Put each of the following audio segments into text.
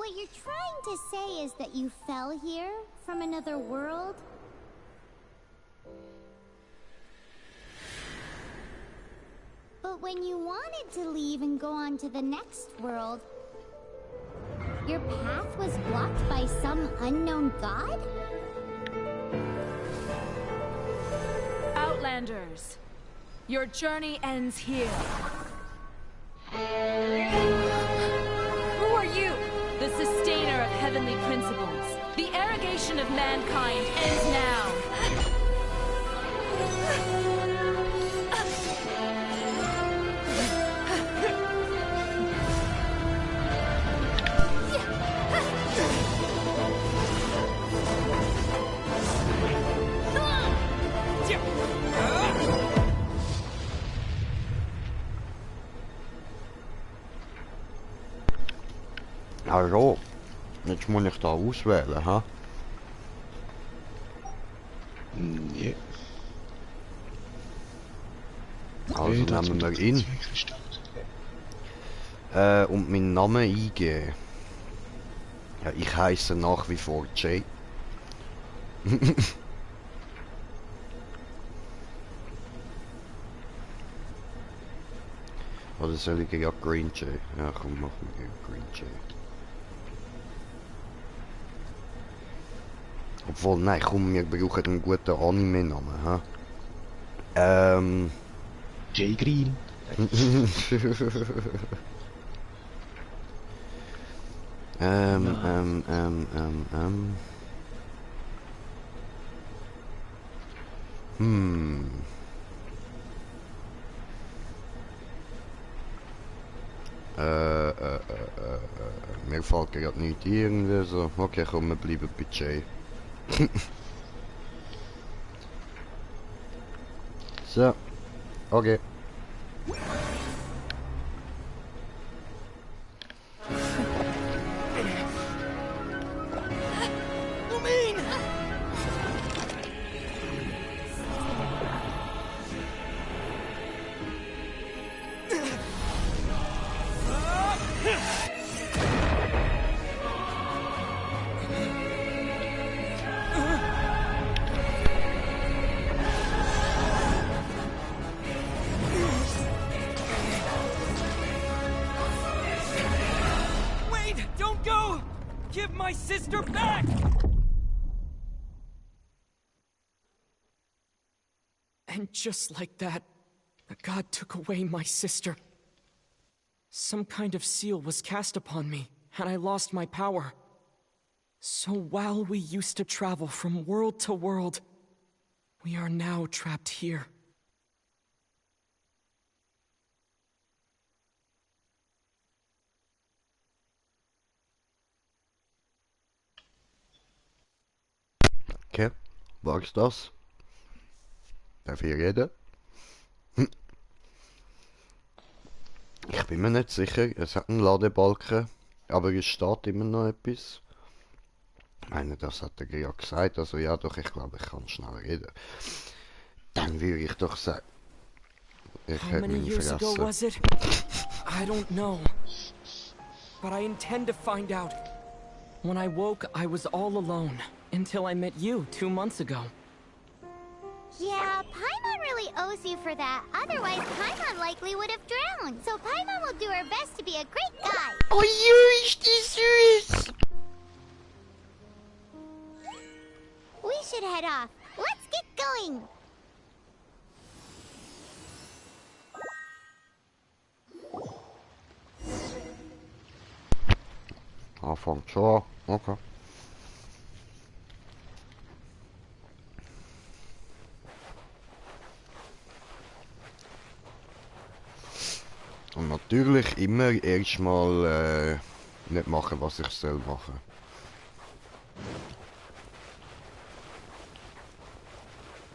what you're trying to say is that you fell here from another world? But when you wanted to leave and go on to the next world, your path was blocked by some unknown god? Outlanders, your journey ends here. Who are you? The sustainer of heavenly principles. The arrogation of mankind ends now. Also, jetzt muss ich da auswählen, ha? Nee. Also nehmen wir ihn. Und meinen Namen eingeben. Ja, ich heiße nach wie vor Jay. Oder soll ich ja Green Jay? Ja, komm, machen wir Green Jay. Obwohl, nein, komm, wir brauchen einen guten Anime-Namen, ha? Jay Green. Mir fällt gerade nicht irgendwie so. Okay, komm, wir bleiben bei Jay. So, okay. And just like that, the god took away my sister. Some kind of seal was cast upon me, and I lost my power. So while we used to travel from world to world, we are now trapped here. Okay, war's das? Darf ich reden? Ich bin mir nicht sicher, es hat einen Ladebalken, aber es steht immer noch etwas. Ich meine, das hat er ja gesagt, also ja doch, ich glaube, ich kann schnell reden. Dann würde ich doch sagen... Ich How hätte many mich years ago vergessen. was it? I don't know. But I intend to find out. When I woke, I was all alone, until I met you 2 months ago. Yeah, Paimon really owes you for that. Otherwise, Paimon likely would have drowned. So Paimon will do her best to be a great guy. Oh, you ist die süß! We should head off. Let's get going. Anfängt schon, okay. Und natürlich immer erstmal nicht machen, was ich soll machen.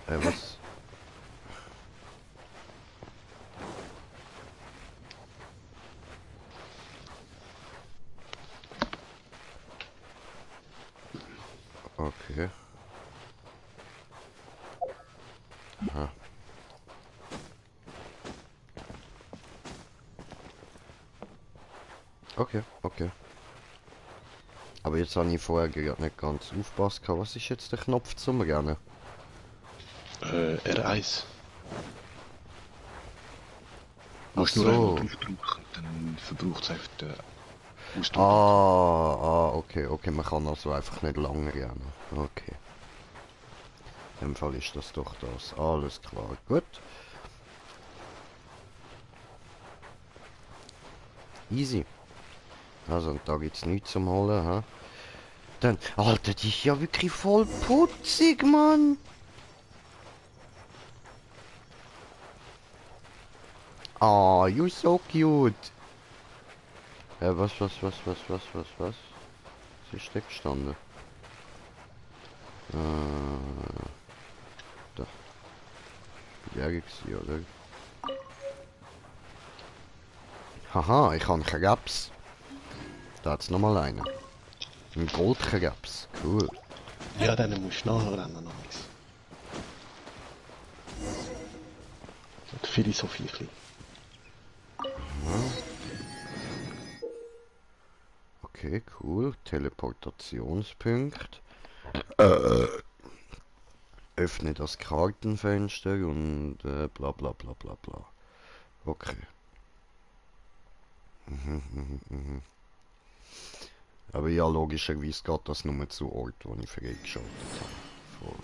Was? Okay. Aha. Okay, okay. Aber jetzt habe ich vorher gerade nicht ganz aufgepasst. Was ist jetzt der Knopf zum Rennen? R1. Ach Musst nur so. einmal draufdrücken, dann verbraucht es einfach den Ausdruck. Okay, okay, man kann also einfach nicht lange rennen. Okay. In dem Fall ist das doch das. Alles klar, gut. Easy. Also, und da gibt's nichts zum Holen, ha? Dann, Alter, die ist ja wirklich voll putzig, Mann. Ah, you so cute. Was? Was ist da gestanden? Da. Berge gewesen, oder? Haha, ich habe einen Krebs. Da hat's nochmal einen. Ein Goldkrebs. Cool. Ja, dann musst du nachher rennen noch eins. Und Philosophie. Okay, cool. Teleportationspunkt. Öffne das Kartenfenster und bla bla bla bla bla. Okay. Aber ja, logischerweise geht das nur zu Ort, wo ich freigeschaltet habe.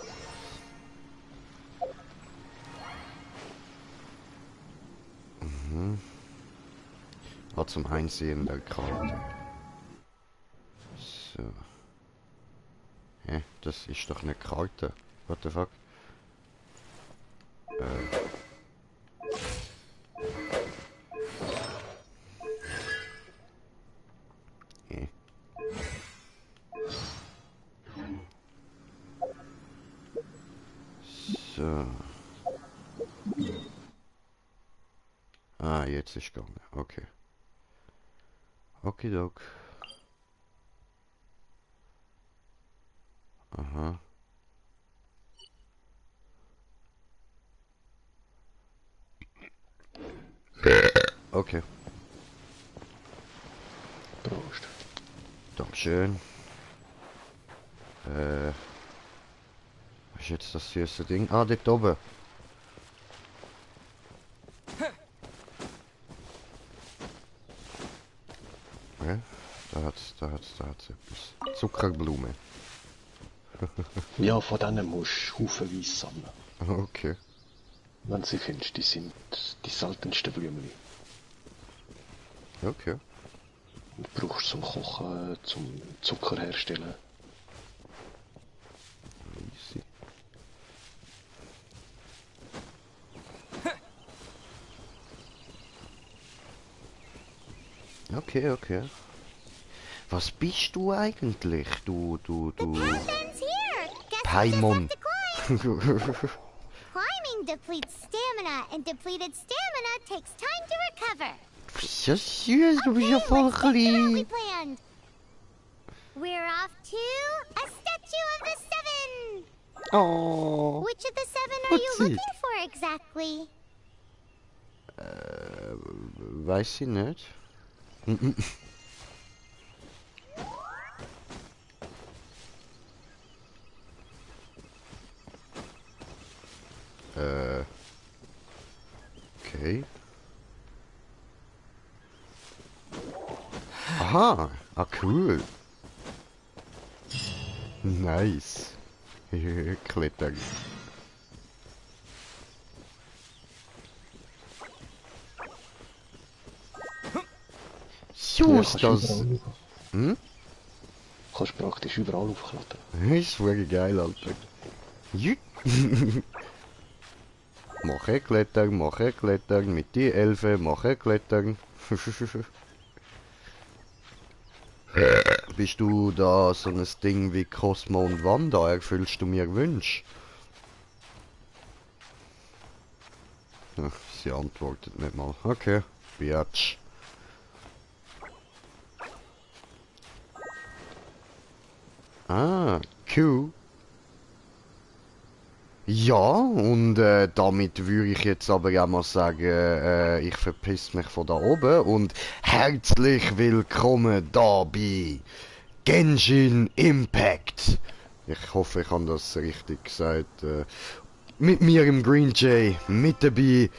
Voll. Zum Einsehen der Karte. So. Hä? Das ist doch eine Karte. What the fuck? Hä? So. Ah, jetzt ist gegangen. Okay. Okidok. Aha. Okay. Prost. Dankeschön. Was ist jetzt das erste Ding? Ah, dort oben. Ja, da hat's etwas. Zuckerblume. Ja, von denen musst du haufenweise sammeln. Okay. Wenn du sie findest, die sind die seltensten Blümchen. Okay. Und du brauchst zum Kochen, zum Zucker herstellen. Easy. Okay, okay. Was bist du eigentlich? Du. Pathfind's here! Guess Paimon. we just have to climb. Climbing depletes stamina, and depleted stamina takes time to recover. Ja, süß, du bist ja voll Let's get to what we klein. planned. We're off to a statue of the seven. Oh. Which of the seven are you Putzig. looking for exactly? Weiß ich nicht. Okay. Aha, cool. Nice. Klettern. So ist das. Hm? Kannst praktisch überall aufklappen. Das ist wirklich geil, Alter. Jüt. Mach Klettern, mit die Elfe, mach Klettern. Bist du da so ein Ding wie Cosmo und Wanda? Erfüllst du mir Wünsche? Ach, sie antwortet nicht mal. Okay, Biatch. Ah, Q. Ja, und damit würde ich jetzt aber auch mal sagen, ich verpiss mich von da oben und herzlich willkommen da bei Genshin Impact. Ich hoffe, ich habe das richtig gesagt. Mit mir im Green Jay, mit dabei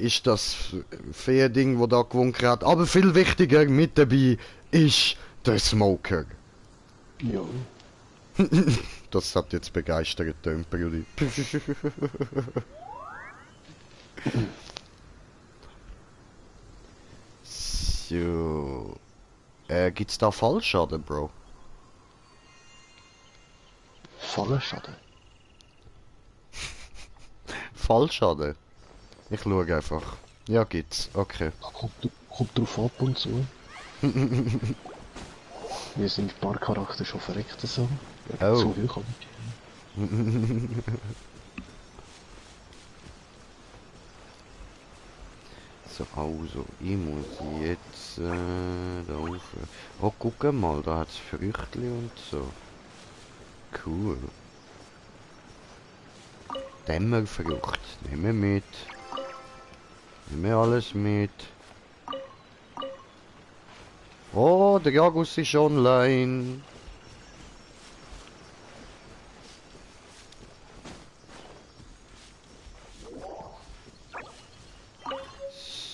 ist das Fährding, wo da gewunken hat. Aber viel wichtiger, mit dabei ist der Smoker. Ja. Das hat jetzt begeistert, Brudi. So. Gibt's da Fallschaden, Bro? Fallschaden? Fallschaden? Ich schaue einfach. Ja, gibt's. Okay. Kommt drauf ab und zu. Wir sind ein paar Charakter schon verreckt so. Ja, Oh. so hoch aber. So, also, ich muss jetzt da rauf. Oh, guck mal, da hat's Früchtli und so. Cool. Dämmerfrucht. Nehmen wir mit. Nehmen wir alles mit. Oh, der Jagus ist online.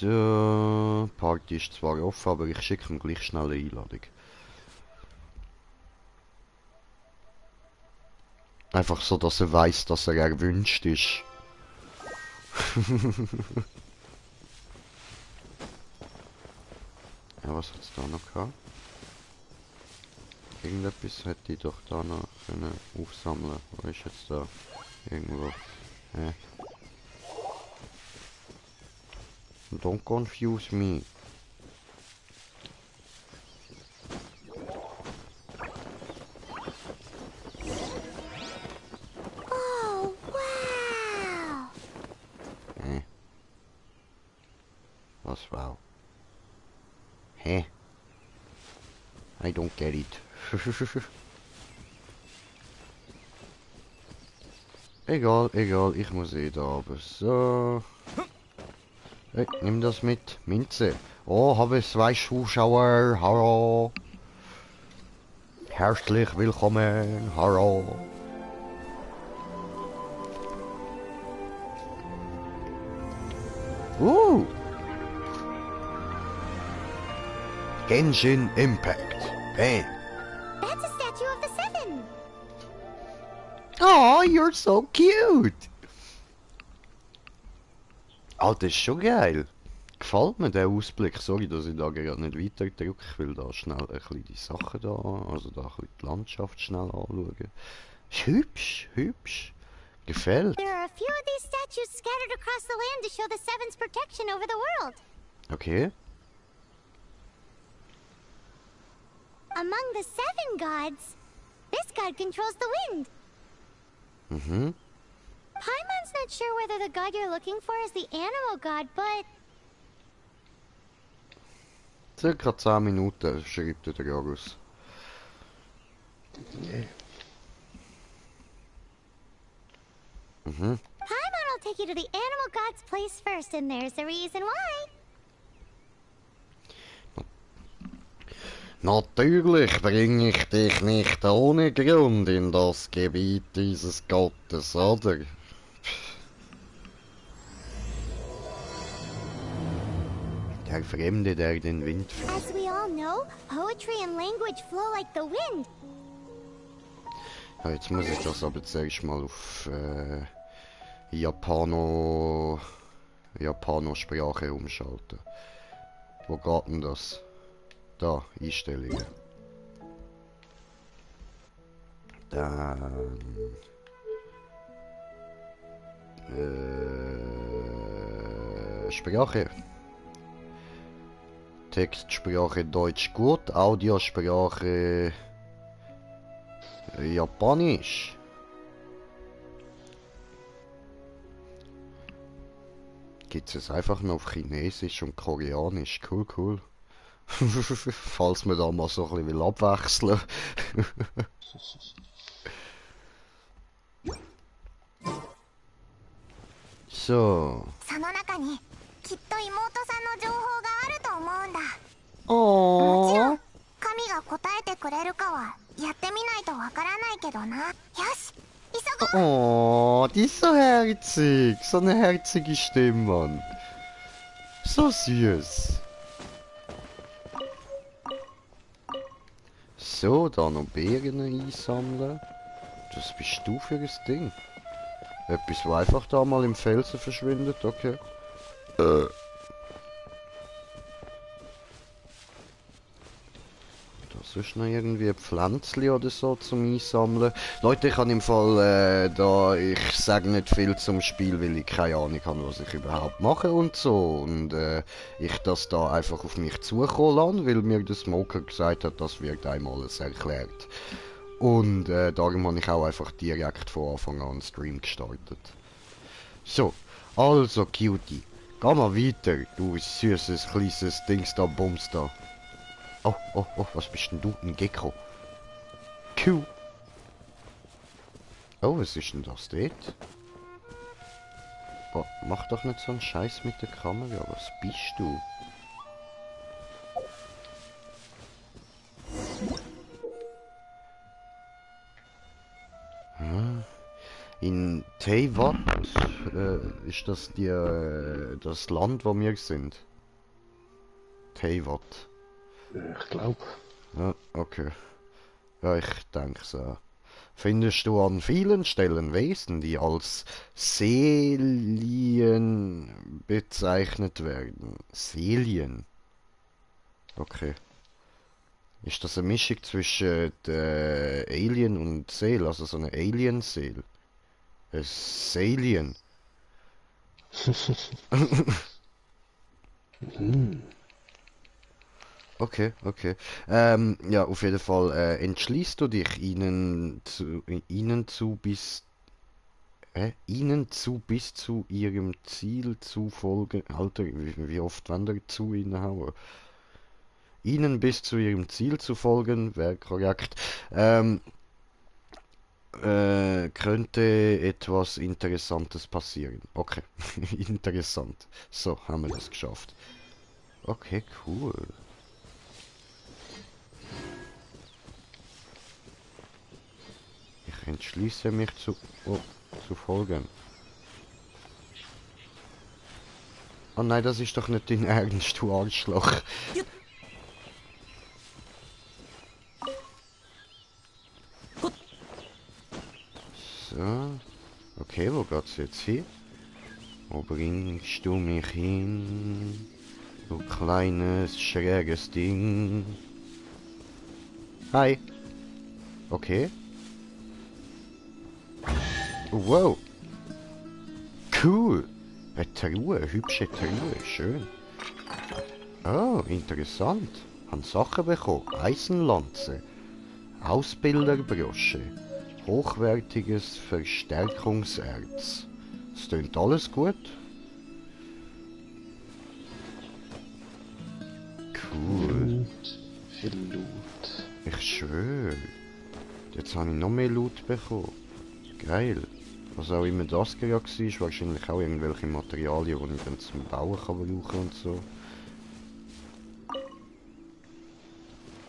So, Party ist zwar offen, aber ich schicke ihm gleich schnell eine Einladung. Einfach so, dass er weiß, dass er erwünscht ist. Ja, was hat's da noch gehabt? Irgendetwas hätte ich doch da noch können aufsammeln. Wo ist jetzt da? Irgendwo. Don't confuse me. Oh, wow! Was wow? Hä? I don't get it. Egal, egal, ich muss eh da aber so. Hey, nimm das mit. Minze. Oh, habe zwei Zuschauer. Hallo. Herzlich willkommen. Hallo. Genshin Impact. Hey. That's a statue of the Seven! Oh, you're so cute. Oh, das ist schon geil. Gefällt mir der Ausblick. Sorry, dass ich da gerade nicht weiter drücke. Ich will da schnell ein bisschen die Sachen da, also da ein bisschen die Landschaft schnell anschauen. Ist hübsch, hübsch. Gefällt. There are a few of these statues scattered across the land to show the Seven's protection over the world. Okay. Among the Seven gods, this god controls the wind. Mhm. Paimon's not sure whether the god you're looking for is the animal god, but Circa 10 Minuten, schreibt der Jagus. Yeah. Mhm. Paimon will take you to the animal god's place first, and there's the reason why. Natürlich bringe ich dich nicht ohne Grund in das Gebiet dieses Gottes, oder? Der Fremde, der den Wind fühlt. As we all know, poetry and language flow like the wind. Ja, jetzt muss ich das aber zuerst mal auf Japanosprache umschalten. Wo geht denn das? Da, Einstellungen. Dann... Sprache. Textsprache Deutsch gut, Audiosprache Japanisch. Gibt es einfach noch auf Chinesisch und Koreanisch? Cool, cool. Falls man da mal so ein bisschen abwechseln will. So. その中にきっと妹さんの情報があると思うんだ。もちろん、Oh. 神が答えてくくれるかはやってみないとわからないけどな。よし、急ごう。 Oh, die ist so herzig. So eine herzige Stimme, Mann. So süß. So, da noch Beeren einsammeln. Was bist du für ein Ding? Etwas, was einfach da mal im Felsen verschwindet, okay. Das ist noch irgendwie ein Pflänzchen oder so zum Einsammeln. Leute, ich habe im Fall ich sage nicht viel zum Spiel, weil ich keine Ahnung habe, was ich überhaupt mache und so. Und ich das da einfach auf mich zukommen lasse, weil mir der Smoker gesagt hat, das wird einmal alles erklärt. Und darum habe ich auch einfach direkt von Anfang an einen Stream gestartet. So, also Cutie, geh mal weiter, du süßes, kleines Dings da, Bums da. Oh, oh, oh, was bist denn du? Ein Gecko. Cool. Oh, was ist denn das dort? Oh, mach doch nicht so einen Scheiß mit der Kamera, was bist du? In Teyvat ist das das Land, wo wir sind. Teyvat. Ich glaube. Ja, okay. Ja, ich denke so. Findest du an vielen Stellen Wesen, die als Selien bezeichnet werden? Selien? Okay. Ist das eine Mischung zwischen Alien und Seel, also so eine Alien-Seel? Ein Salien? Okay, okay. Ja, auf jeden Fall entschließt du dich ihnen zu bis zu ihrem Ziel zu folgen. Alter, wie oft wollen wir zu ihnen hauen? Ihnen bis zu ihrem Ziel zu folgen, wäre korrekt. Könnte etwas Interessantes passieren. Okay, interessant. So, haben wir das geschafft. Okay, cool. Ich entschließe mich zu folgen. Oh nein, das ist doch nicht dein Ernst, du Arschloch. So. Okay, wo geht's jetzt hin? Wo bringst du mich hin? Du kleines, schräges Ding. Hi. Okay. Wow. Cool. Eine Truhe, hübsche Truhe, schön. Oh, interessant. Haben Sachen bekommen. Eisenlanze. Ausbilderbrosche. Hochwertiges Verstärkungserz. Das klingt alles gut. Cool. Viel Loot. Ich schwöre. Jetzt habe ich noch mehr Loot bekommen. Geil. Was auch immer das gerade war, wahrscheinlich auch irgendwelche Materialien, die ich dann zum Bauen kann brauchen und so.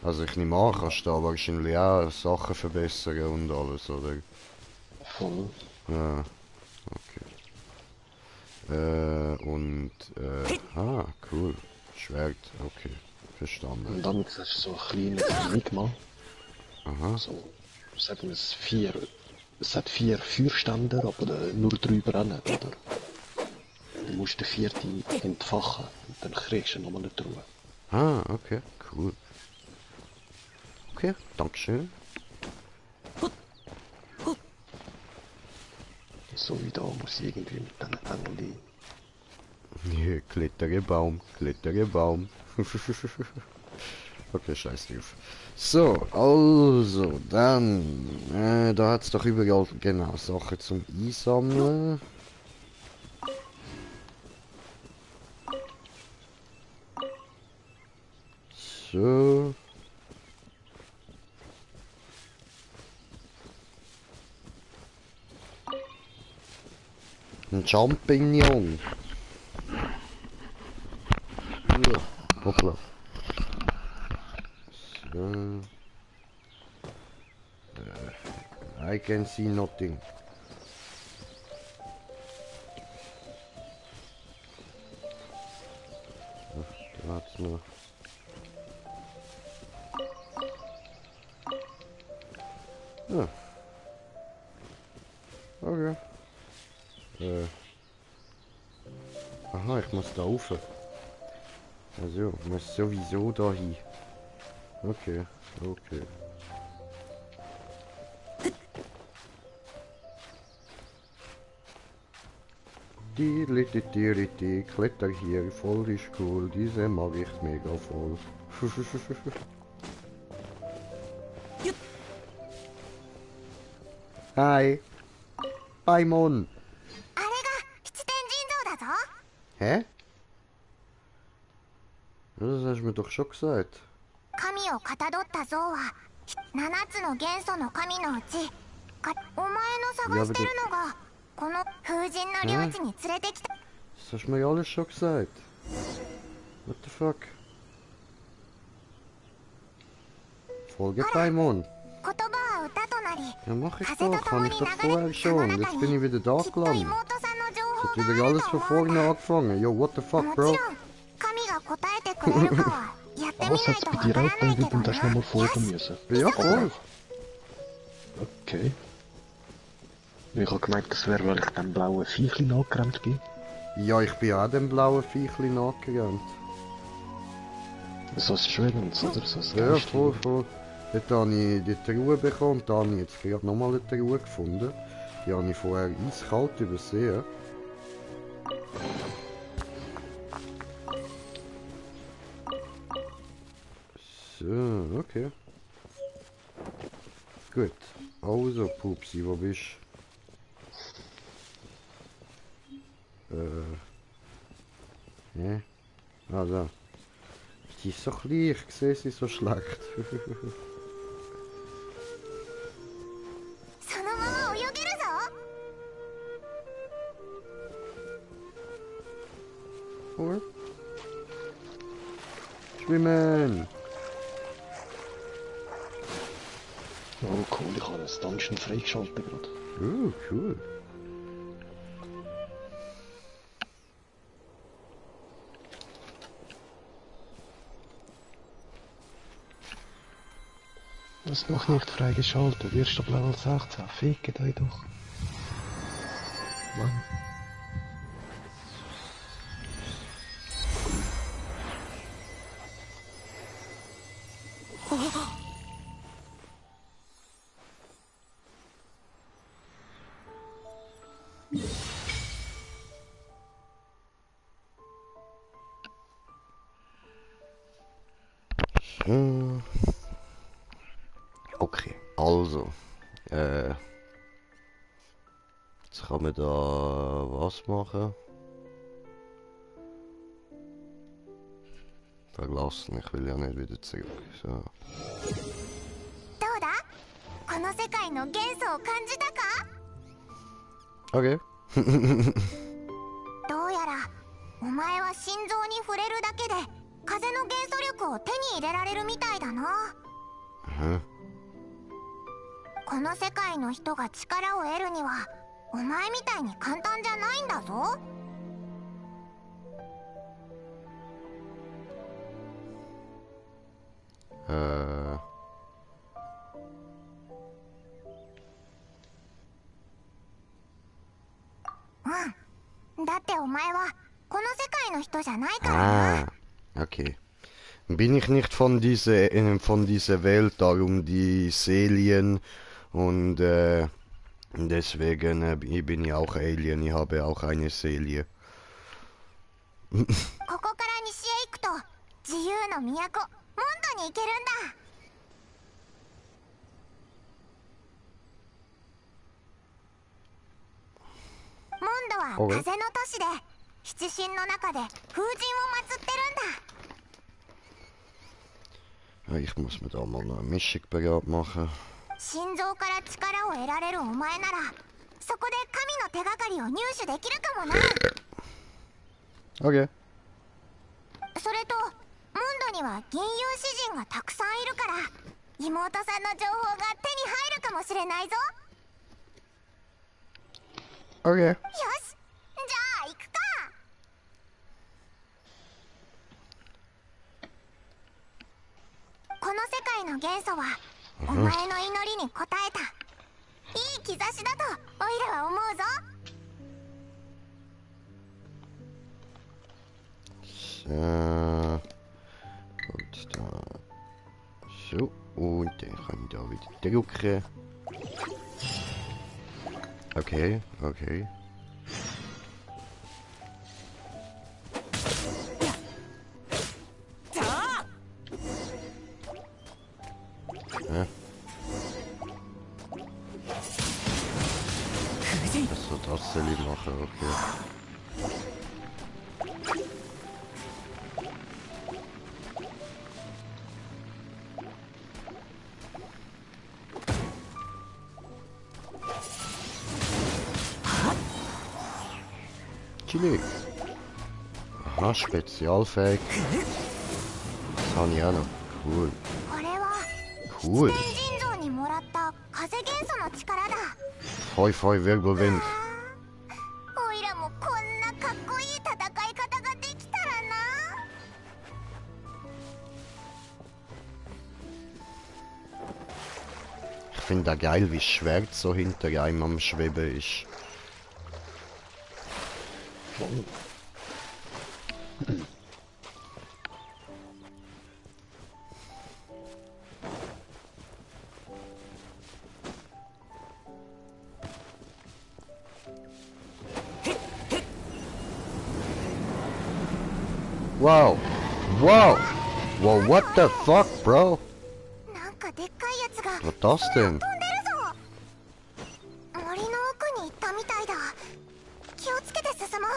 Also ich nehme an, kannst du da wahrscheinlich auch Sachen verbessern und alles, oder? Voll. Ja, okay. Cool. Schwert, okay. Verstanden. Und dann ist so ein kleines Enigma. Aha. So, sagen wir es hat 4 Feuerständer, aber nur 3 brennen, oder? Du musst den 4. entfachen und dann kriegst du nochmal eine Truhe. Ah, okay, cool. Okay, dankeschön. So wie da muss ich irgendwie mit diesen Engeln. Ja, Kletterbaum, Kletterbaum. Okay, scheiß drauf. So, also, dann, da hat es doch überall, genau, Sachen zum Einsammeln. So. Ein Champignon. Hoppla. So. I can see nothing. Ach, da hat's noch. Ah. Okay. Aha, ich muss da rauf. Also, ich muss sowieso da hin. Okay, okay. Die Kletter hier, voll ist cool. Diese mag ich mega voll. Hi. Paimon. あれが七天神像だぞ。 Hä? Das hast du mir doch schon gesagt. 神をかたどった像は7つの元素の神のうちお前の探してるのがこの風神の領地に連れてきた。 Das hast du mir ja alles schon gesagt. What the fuck? Folge Paimon. 言葉は歌となり Ja, mach ich 風と doch. 共 Kann に ich 流 doch れ vorher その schon. 中 Jetzt に bin ich wieder da きっと gelandet. 妹さんの情 Hat 報 wieder がある alles と von 思う vorne が angefangen. Yo, what the も fuck, ち bro? ろん神が答えてくれるかはやってみ Was ない hat's と bei わ dir から auch ないけ gegeben? ど Da hast du nochmal な。 folgen müssen. Ja, voll. Okay. Ich habe gemeint, das wäre, weil ich dem blauen Viechli nachgerannt bin. Ja, ich bin auch dem blauen Viechli nachgerannt. So ein Schwebens, oder? So ein Ja, Geist. voll, voll. Dort habe ich die Truhe bekommen und da habe ich jetzt gerade nochmal eine Truhe gefunden. Die habe ich vorher eiskalt übersehen. So, okay. Gut. Also, Pupsi, wo bist du? Ja. Ah, da. Die ist so klein, ich sehe sie so schlecht. そのまま泳げるぞ。 Oder? Schwimmen! Oh cool, ich habe das Dungeon freigeschaltet gerade. Cool. Das ist noch nicht freigeschaltet. Wirst du Level 16? Fickt euch doch. Mann. Okay, also. Jetzt kann man da was machen. Verlassen, ich will ja nicht wieder zurück. So. どうだ？この世界の元素を感じたか？ Okay. どうやらお前は心臓に触れるだけで風の元素力を手に入れられるみたいだな。 この世界の人が力を得るにはお前みたいに簡単じゃないんだぞ。 だってお前はこの世界の人じゃないからな。 Okay. Bin ich nicht von dieser Welt, darum die Seelen und deswegen bin ich auch Alien, ich habe auch eine Seele. ここから西へ行くと自由の都モンドに行けるんだ。モンドは風の都市で七神の中で風神を祀ってるんだ。 Ich muss mir da mal noch eine Mischung bereit machen. 心臓から力を得られるお前ならそこで神の手がかりを入手できるかもな。 Okay. それとモンドには銀融詩人がたくさんいるから妹さんの情報が手に入るかもしれないぞ。Okay. よし、じゃあ行くか。この世界の元素はお前の祈りに応えた。いい兆しだとオイラは思うぞ。 So. Und da. So. Und dann kann ich da wieder drücken. Okay, okay. Ja. Also das soll ich machen, okay. Chillig. Aha, Spezialfähig. Das habe ich auch noch. Cool. これは Cool. 天神像にもらった風元素の力だ。 Hoi, hoi, Wirbelwind. オイラもこんなかっこいい戦い方ができたらな。 Ich finde auch geil, wie das Schwert so hinter einem am Schweben ist. Voll. Wow! Wow! Wow, what the fuck, bro? なんかでっかいやつが Was das denn? 飛んでるぞ。森の奥に行ったみたいだ。気をつけて進もう。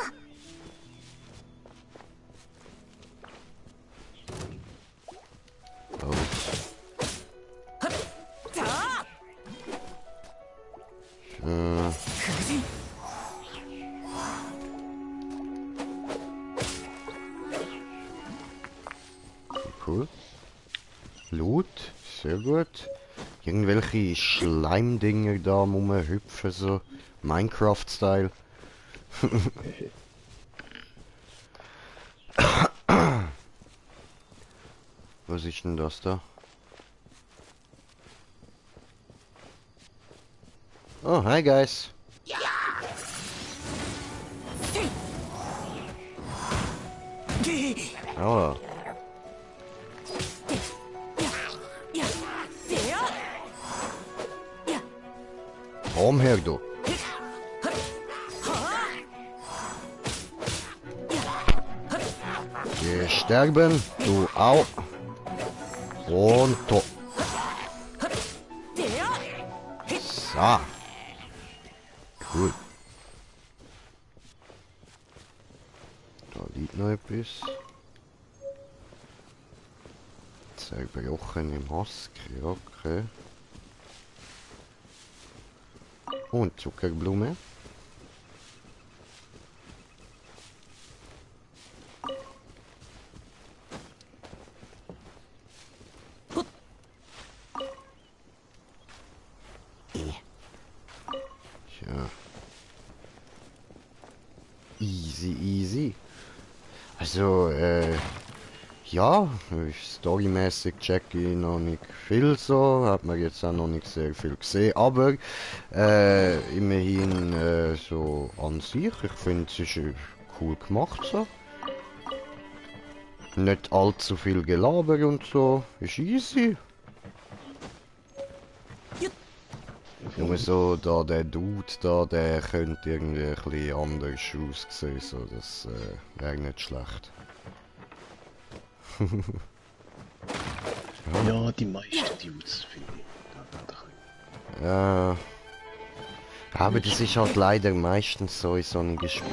Cool. Loot, sehr gut. Irgendwelche Schleimdinger da rumhüpfen, so Minecraft-Style. Was ist denn das da? Oh, hi guys. Oh. Komm her, du. Wir sterben, du auch. Und tot. So. Cool. Da liegt noch etwas. Zerbrochene Maske, okay. Und Zuckerblume. Tja. Easy, easy. Also, ja, storymäßig check ich noch nicht viel so, hat man jetzt auch noch nicht sehr viel gesehen, aber immerhin so an sich, ich finde es ist cool gemacht so. Nicht allzu viel Gelaber und so, ist easy. Nur so, da der Dude da, der könnte irgendwie ein bisschen anders aussehen, so, das wäre nicht schlecht. Ja, die meisten Dudes finde ich. Ja. Aber das ist halt leider meistens so in so einem Spiel.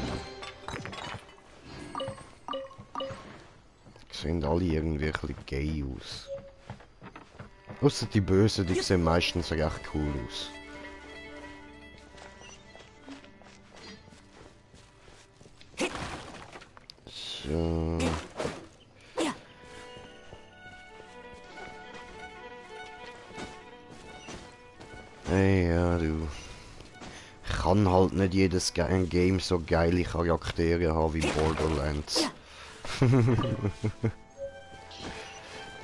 Die sehen alle irgendwie ein bisschen gay aus. Außer die Bösen, die sehen meistens recht cool aus. So. Hey, ja, du. Ich kann halt nicht jedes Game so geile Charaktere haben wie Borderlands.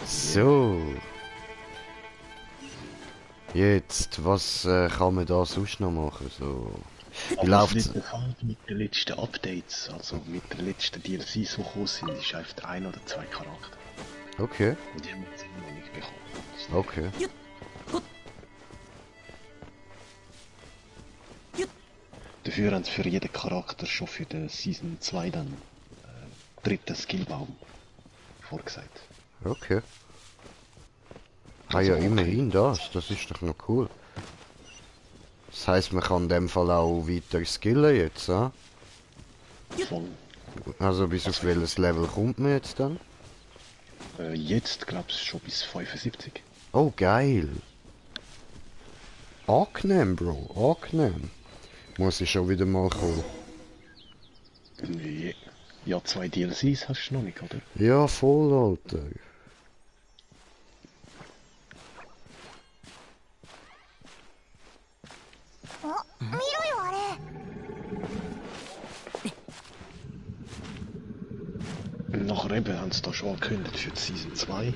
So. Jetzt, was kann man da sonst noch machen? So. Wie läuft's? Mit den letzten Updates, also mit den letzten DLCs, die gekommen sind, ist einfach ein oder zwei Charakter. Okay, Und die haben wir jetzt immer noch nicht bekommen. okay. Dafür haben sie für jeden Charakter schon für die Season 2 dann dritten Skillbaum vorgesagt. Okay. Ah ja, immerhin das ist doch noch cool. Das heisst, man kann in dem Fall auch weiter skillen jetzt, ja? Voll. Also bis auf welches Level kommt man jetzt dann? Jetzt glaubst du schon bis 75. Oh, geil. Angenehm, Bro, angenehm. Muss ich schon wieder mal kommen. Nee. Ja, 2 DLCs hast du noch nicht, oder? Ja, voll, Alter. Oh, 見ろよあれ。 Nachher eben haben sie da schon angekündigt für die Season 2.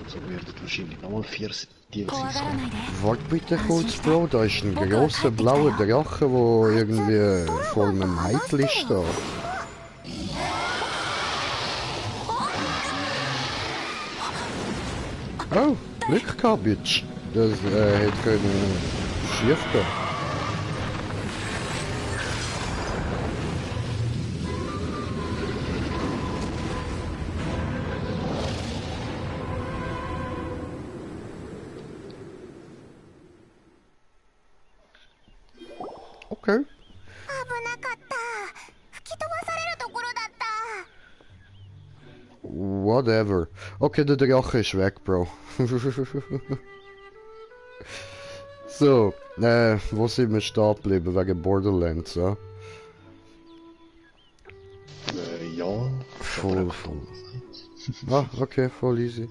So werden wahrscheinlich nochmal 4 DLCs 怖がらない kommen. で。 Warte bitte kurz, Bro, da ist ein grosser blauer Drache, der irgendwie vor einem Mädchen steht. Oh, Glück gehabt, Bitch. Das hätte können schief gehen. Okay. 危なかった。吹き飛ばされるところだった。 Whatever. Okay, der Drache ist weg, Bro. So, wo sind wir stehen geblieben? Wegen Borderlands, ja? Ja. Voll. Ah, okay, voll easy.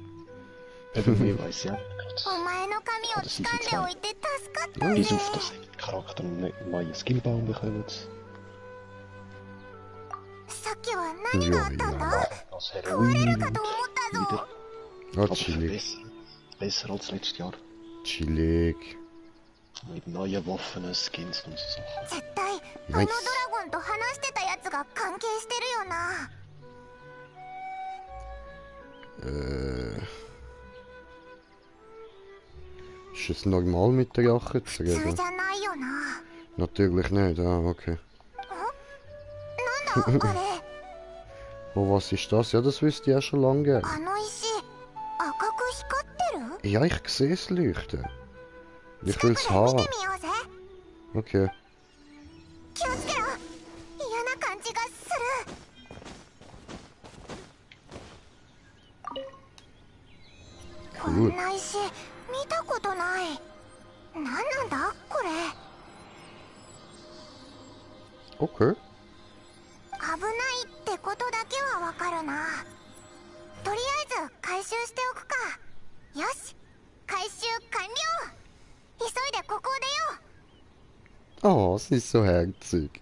Eben, wie weiß ja. お前の髪を掴んでおいて助かった。 Bis auf das Charakter einen neuen Skillbaum bekommen. さっきは何があったんだ。 Das 壊れ Heroin るかと思ったぞ。 Ah, aber chillig. besser als letztes Jahr. Chillig. Mit neuen Waffen, Skins und so Sachen. 絶対あのドラゴンと話してたやつが関係してるよな。 Ist es normal mit Drachen zu 普通 reden? じゃないよな。 Natürlich nicht, ah, okay. なんだあれ。 Oh, was ist das? Ja, das wüsste ich auch schon lange gerne. あの石赤く光ってる。 Ja, ich sehe es leuchten. Ich 近 will く es で見 haben. てみようぜ。 Okay. 気をつけろ。嫌な感じがする。 こ Cool. んな石見たことない。何なんだこれ。 Okay. 危ないってことだけはわかるな。とりあえず回収しておくか。よし、回収完了。急いでここを出よう。 Oh, sie ist so herzig.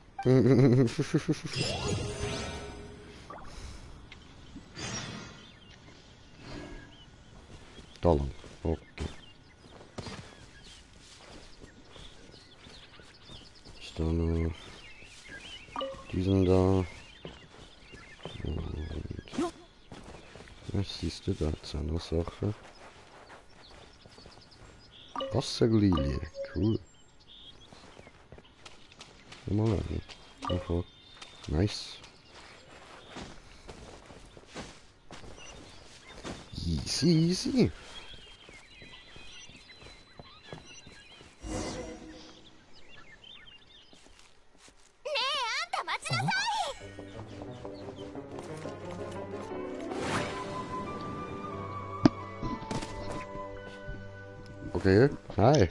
Da lang. Okay. Ist da noch diesen da. Und was siehst du da? Jetzt auch noch Sachen. Wasserlilie. Cool. Mal eine. Einfach. Nice. Easy, easy. Okay, hi.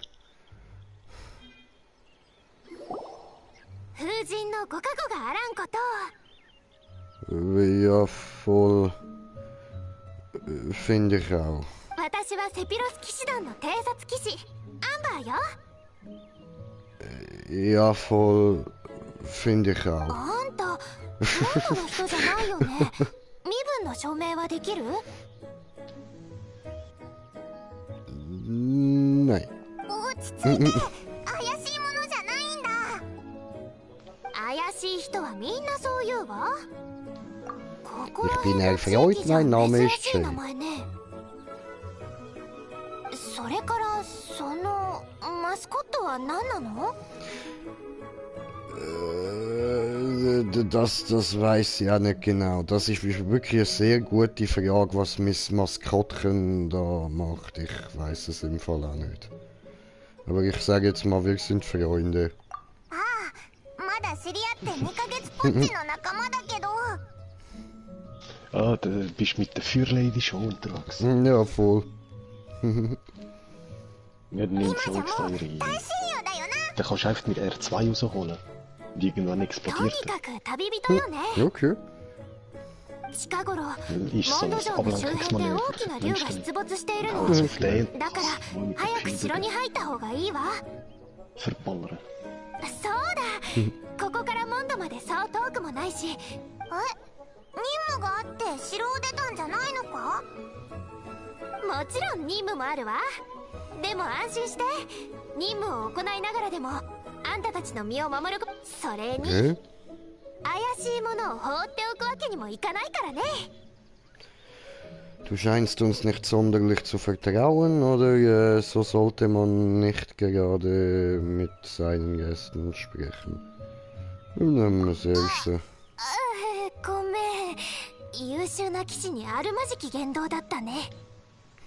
風神のご加護があらんことを。 Ja, voll. Finde ich auch. 私はセピロス騎士団の偵察騎士アンバーよ。Ja, voll. Finde ich auch. あんた本土の人じゃないよね。身分の証明はできる？ Nein. 落ち着いて。怪しいものじゃないんだ。怪しい人はみんなそう言うわ。ここら Ich bin 辺の地 erfreut, 域じゃ mein Name 珍 ist しい Jay. 名前ね。それからそのマスコットは何なの？ Das weiß ich auch nicht genau. Das ist wirklich eine sehr gute Frage, was Miss Maskottchen da macht. Ich weiß es im Fall auch nicht. Aber ich sage jetzt mal, wir sind Freunde. ああ、まだ知り合って2ヶ月ぽっちの仲間だけど。 Ah, du bist mit der Feuerlady schon unterwegs. Ja, voll. Ja, dann nimmst du jetzt eure rein. 大親友だよな。 Dann kannst du einfach mit R2 rausholen. Und irgendwann と explodiert に er. かく旅人よね。 Okay. 近頃、モ Ist ン so ド ein 城の周辺で Ablenkungsmanöver. 大きな竜が出没しているの。 Also auf den だから早く城に入った方がいいわ。 verballern. そうだ。ここからモンドまでそう遠くもないし。え？任務があって城を出たんじゃないのか？もちろん任務もあるわ。でも安心して。任務を行いながらでもあんたたちの身を守るこ。それに Okay. 怪しいものを放っておくわけにもいかないからね。 Du scheinst uns nicht sonderlich zu vertrauen, oder so sollte man nicht gerade mit seinen Gästen sprechen. Das Erste. ごめん。優秀な騎士にあるまじき言動だったね。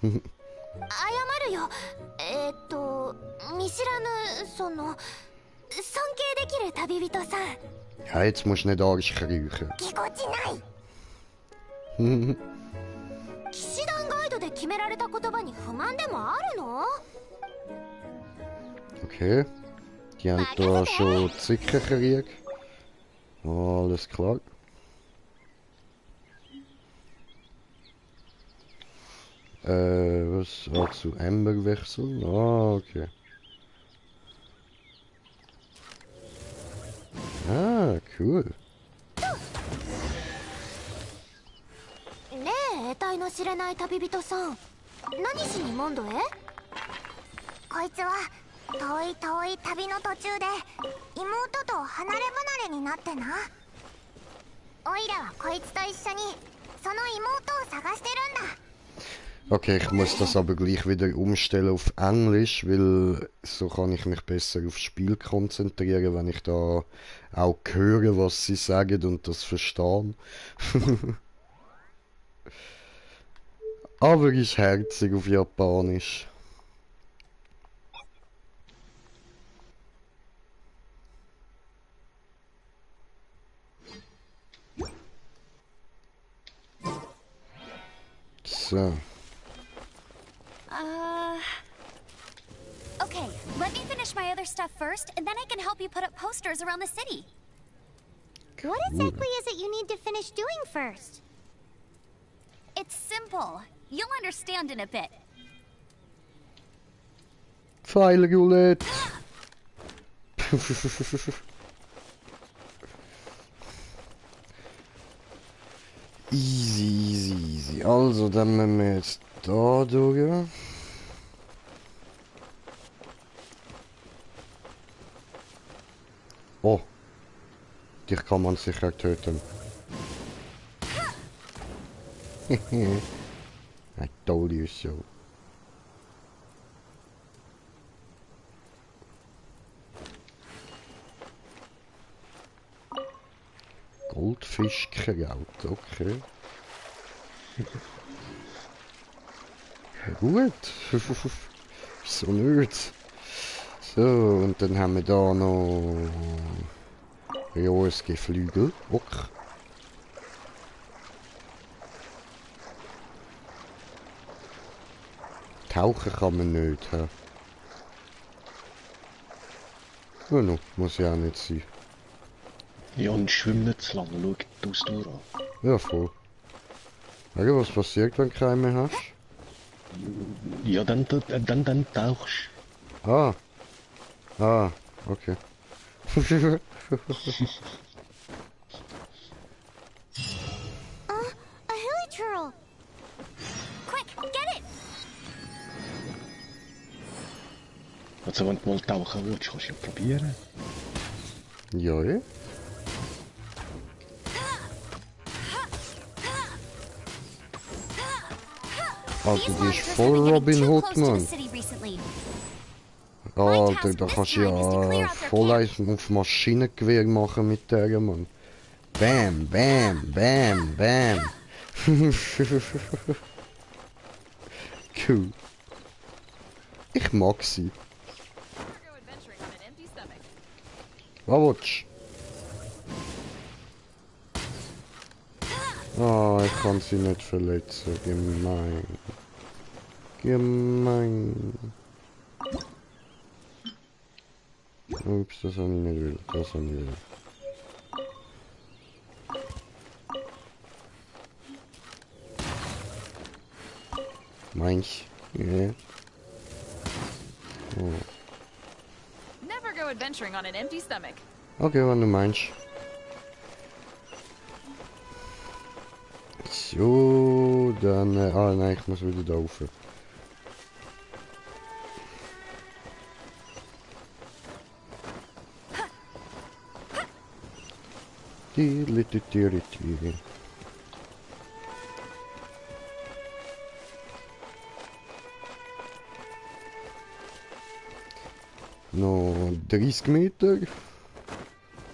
謝るよ。見知らぬその尊敬できる旅人さん。 Ja, jetzt musst du nicht Arsch kriechen. ぎこちない。騎士団ガイドで決められた言葉に不満でもあるの？ Okay. Die haben da schon Zickenkrieg. Alles klar. Was? Ah, zu Ember wechseln? Ah, okay. Ah, cool. ねえ、得体の知れない旅人さん。何しにモンドへ？こいつは遠い遠い旅の途中で妹と離れ離れになってな。オイラはこいつと一緒にその妹を探してるんだ。 Okay, ich muss das aber gleich wieder umstellen auf Englisch, weil so kann ich mich besser aufs Spiel konzentrieren, wenn ich da auch höre, was sie sagen und das verstehe. Aber ist herzig auf Japanisch. So. Okay, let me finish my other stuff first, and then I can help you put up posters around the city. What exactly is it you need to finish doing first? It's simple. You'll understand in a bit. Pfeilroulette. Easy, easy, easy. Also, dann müssen wir jetzt da durch. Oh. Dich kann man sicher töten. I told you so. Goldfischkraut, okay. Gut. So nicht. So, und dann haben wir da noch Geflügel. Okay. Tauchen kann man nicht. He? Oh no, muss ja auch nicht sein. Ja, und schwimm nicht zu lange, schau die Ausdauer an. Ja, voll. Schau, was passiert, wenn du keinen mehr hast? Ja, dann tauchst Ah. Ah, okay. A hilichurl. Quick, get it! Also wenn du mal tauchen willst, kannst du ja probieren. Ja, ja. Also, These die ist monsters have voll been getting Robin too Hood, close to the Mann. city recently. Alter, da kannst du ja voll eins auf Maschinengewehr machen mit der, Mann. Bam, bam, bam, bam. Cool. Ich mag sie. Was willst du? Ah, ich kann sie nicht verletzen. Gemein. Gemein. Ups, das habe ich nicht will. Das habe ich will. Meinst du? Ja. Oh. Never go adventuring on an empty stomach. Okay, wenn du meinst. So, dann... ah nein, ich muss wieder da rauf. Tiri. Noch 30 Meter.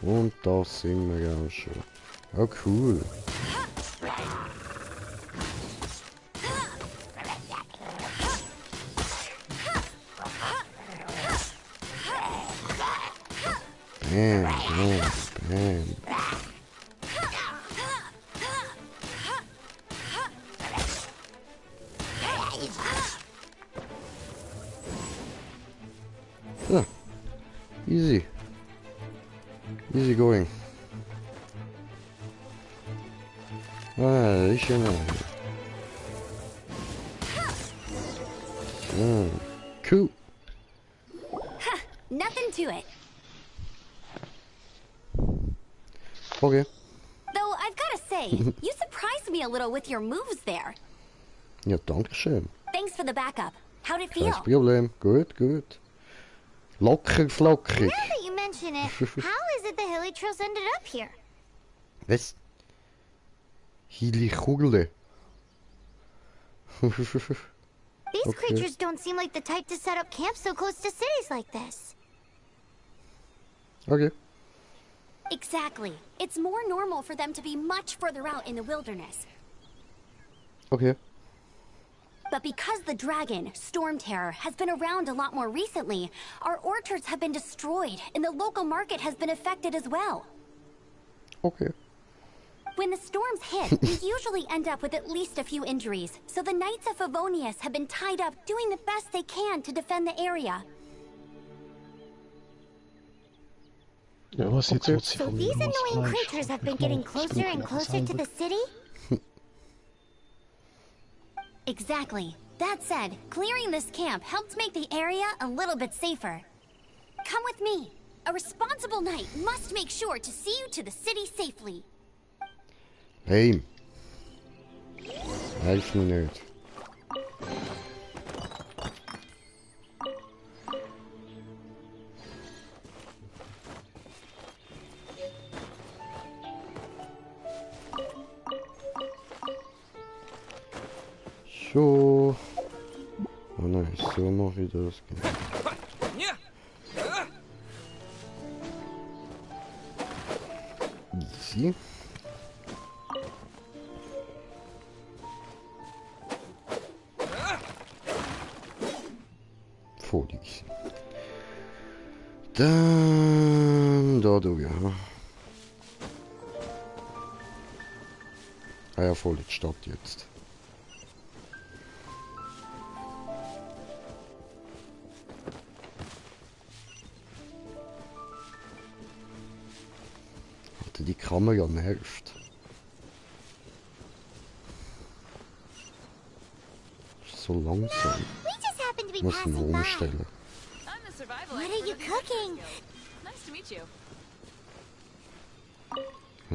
Und da sind wir auch schon. Oh cool. Bam, bam, bam. Ah, easy. Easy going. Ah, ist ja noch. So, cool. Nothing to it. Okay. Though I've gotta say, you surprised me a little with your moves there. Ja, danke schön. Thanks for the backup. How'd it Kein feel? Problem. Gut, gut. Locker, flockig. Now that you mention it, how is it the hilichurls ended up here? Was? Hili-Kugel. These Okay. creatures don't seem like the type to set up camp so close to cities like this. Okay. Exactly. It's more normal for them to be much further out in the wilderness. Okay. But because the dragon, Storm Terror, has been around a lot more recently, our orchards have been destroyed and the local market has been affected as well. Okay. When the storms hit, we usually end up with at least a few injuries, so the Knights of Favonius have been tied up doing the best they can to defend the area. Ja, was jetzt Okay. will sie So von these mir was annoying Fleisch? creatures have been Ich getting mag das closer and Kuchen closer to selber. the city? Exactly. That said, clearing this camp helped make the area a little bit safer. Come with me. A responsible knight must make sure to see you to the city safely. Hey. Helf mir nicht. So. Oh nein, so mache ich das. Easy. Voll easy. Dann da durch, ja. Ah ja, voll in die Stadt jetzt. Alter, die Kamera nervt. Ist so langsam. We just happen to be Muss ihn passing by. umstellen. I'm the survival What expert are you of the cooking? Nice to meet you.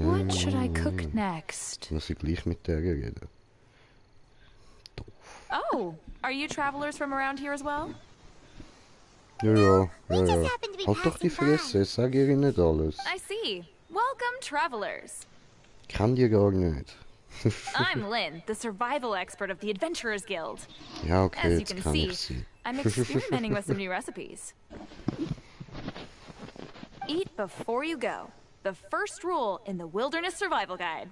What should I cook next? Muss ich gleich mit der reden? Oh, are you travelers from around here as well? Ja, ja, ja, just ja. happened to be Halt doch die passing by. Fresse, sag ihr nicht alles. I see. Welcome, travelers. Kann die gar nicht. I'm Lynn, the survival expert of the Adventurers Guild. Ja, okay, As you jetzt can kann see, ich sie. I'm experimenting with some new recipes. Eat before you go. The first rule in the Wilderness Survival Guide.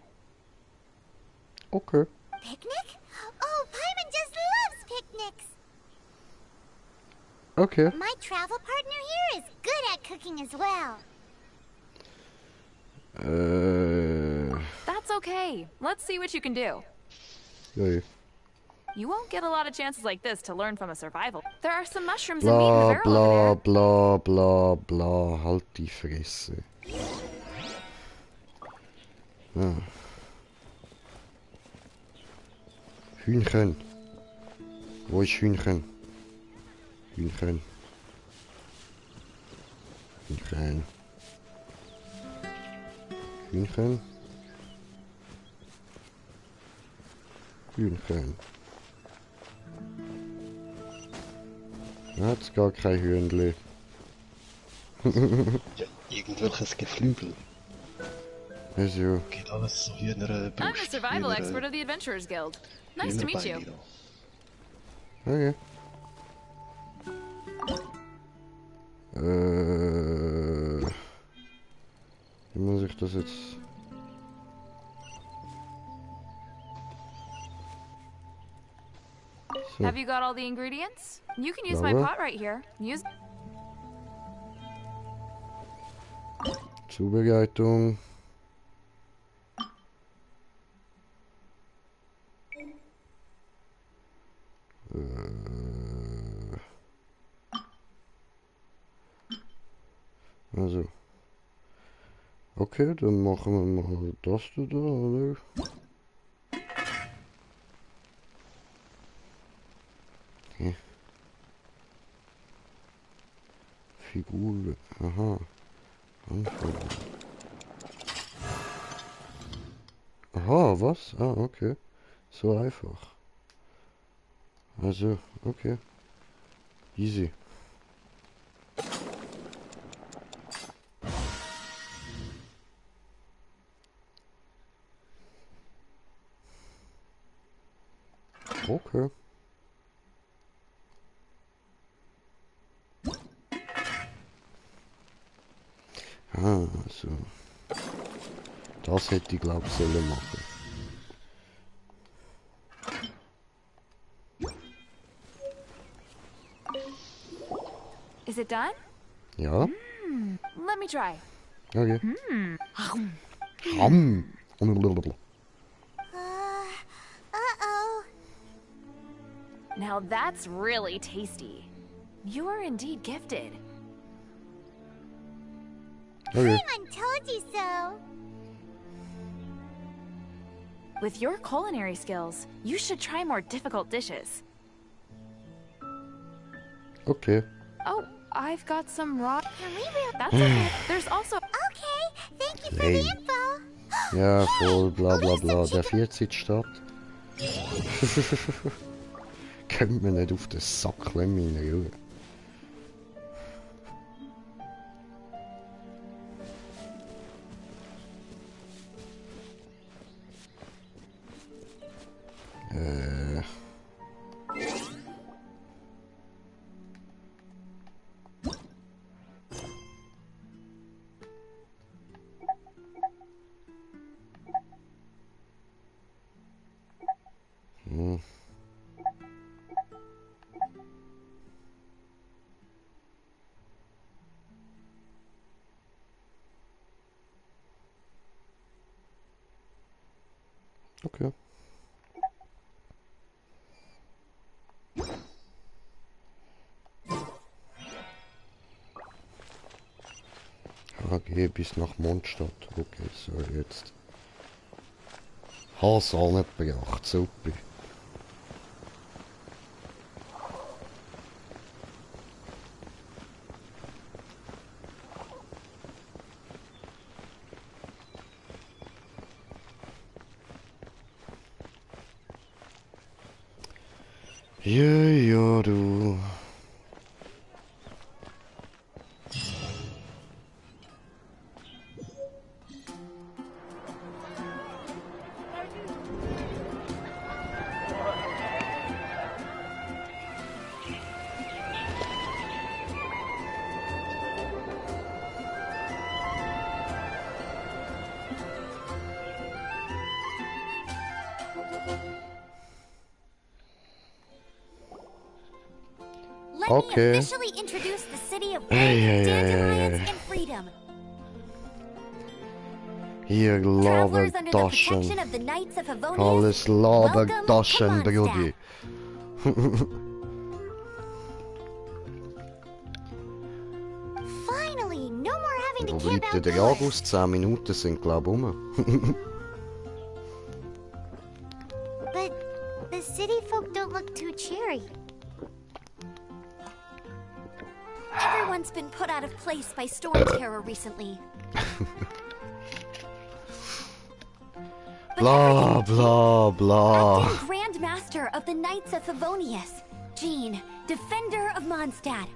Okay. Picnic? Oh, Paimon just loves picnics. Okay. My travel partner here is good at cooking as well. That's okay. Let's see what you can do. Ja. You won't get a lot of chances like this to learn from a survival. There are some mushrooms and meat in the Bla, barrel over bla, there. bla, bla, bla. Halt die Fresse. Ah. Hühnchen. Wo ist Hühnchen? Hühnchen. Hühnchen. Hühnchen. Hühnchen. Hat's gar kein Hühnli. Ja, irgendwelches Geflügel. Also, Geht alles so Hühner I'm the Brust. survival expert of the Adventurers Guild. Nice to meet you. okay. Wie muss ich das jetzt? So, Have you got all the ingredients? You can use my Sauber. pot right here. Use. Zubereitung. Also. Okay, dann machen wir mal das da, oder? Okay. Figur. Aha. Anfangen. Aha, was? Ah, okay. So einfach. Also, okay. Easy. Okay. Ah, so. Das hätte ich glaube sollen machen. Is it done? Ja, Let me try. okay. Blablabla. Uh-oh. Now that's really tasty. You are indeed gifted. Okay. Paimon told you so. With your culinary skills, you should try more difficult dishes. Okay. Oh, I've got some raw. Can we real... That's okay. There's also. Okay, thank you for Hey. the info. Ja, voll bla bla bla. Darf ich jetzt in die Stadt? Kommt mir nicht auf den Sack, klemmen in Ruhe. Okay. HG bis nach Mondstadt. Okay, so jetzt. Hasal nicht beacht, super. Ja, ja, du. Let Okay. me officially introduce the city of Ei, ei, ei, dandelions ei. and freedom. Hier Travelers under the protection Labertaschen. of the Knights of Favonius. Alles Welcome Labertaschen, to Brudi. Finally, no more having Wo to camp bleibt denn der outdoors. August? 10 Minuten sind glaube ich rum. But the city folk don't look too cheery. Everyone's been put out of place by storm terror recently. But Blah, everything- blah, blah. Acting Grand Master of the Knights of Favonius, Jean, Defender of Mondstadt.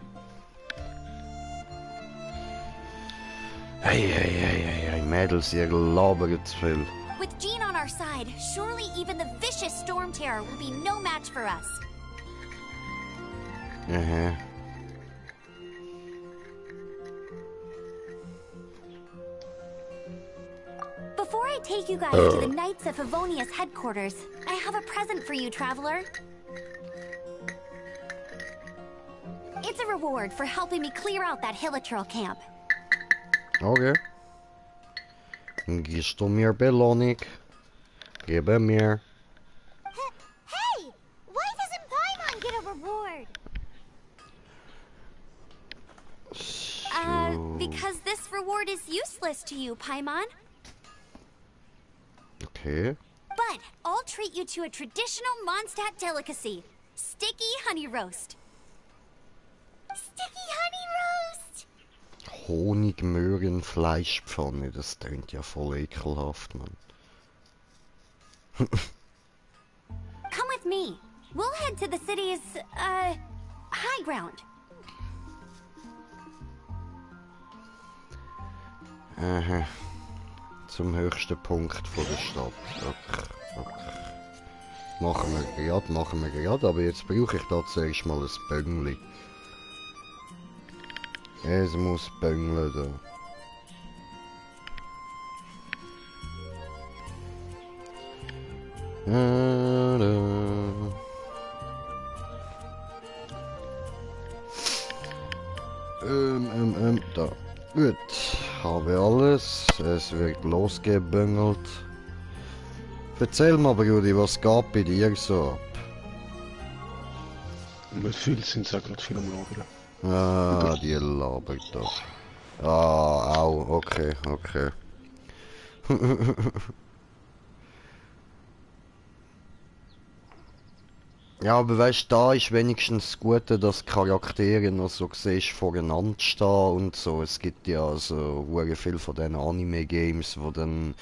Hey, hey, hey, hey, hey, Mädels, ihr labert zu viel. With Jean on our side, surely even the vicious storm terror will be no match for us. Aha. Before I take you guys to the Knights of Favonius headquarters, I have a present for you, traveler. It's a reward for helping me clear out that Hilichurl camp. Okay. Gibst du mir Belohnung? Gebe mir. Hey! Why doesn't Paimon get a reward? Because this reward is useless to you, Paimon. Okay. But I'll treat you to a traditional Mondstadt delicacy, sticky honey roast. Sticky honey roast! Honigmöhrenfleischpfanne, das klingt ja voll ekelhaft, Mann. Come with me. We'll head to the city's, high ground. Aha. Zum höchsten Punkt von der Stadt. Okay, okay. Machen wir gerade, aber jetzt brauche ich da zuerst mal ein Böngli. Es muss böngeln da. Da. Gut, habe alles. Es wird losgebüngelt. Erzähl mal, Brudi, was geht bei dir so ab? Mit viel sind sie auch gerade viel am Labern. Ah, die labert doch. Ah, au, okay, okay. Ja, aber weißt du, da ist wenigstens das Gute, dass die Charaktere noch so siehst, voreinander stehen und so. Es gibt ja so hure viel von diesen Anime-Games, wo dann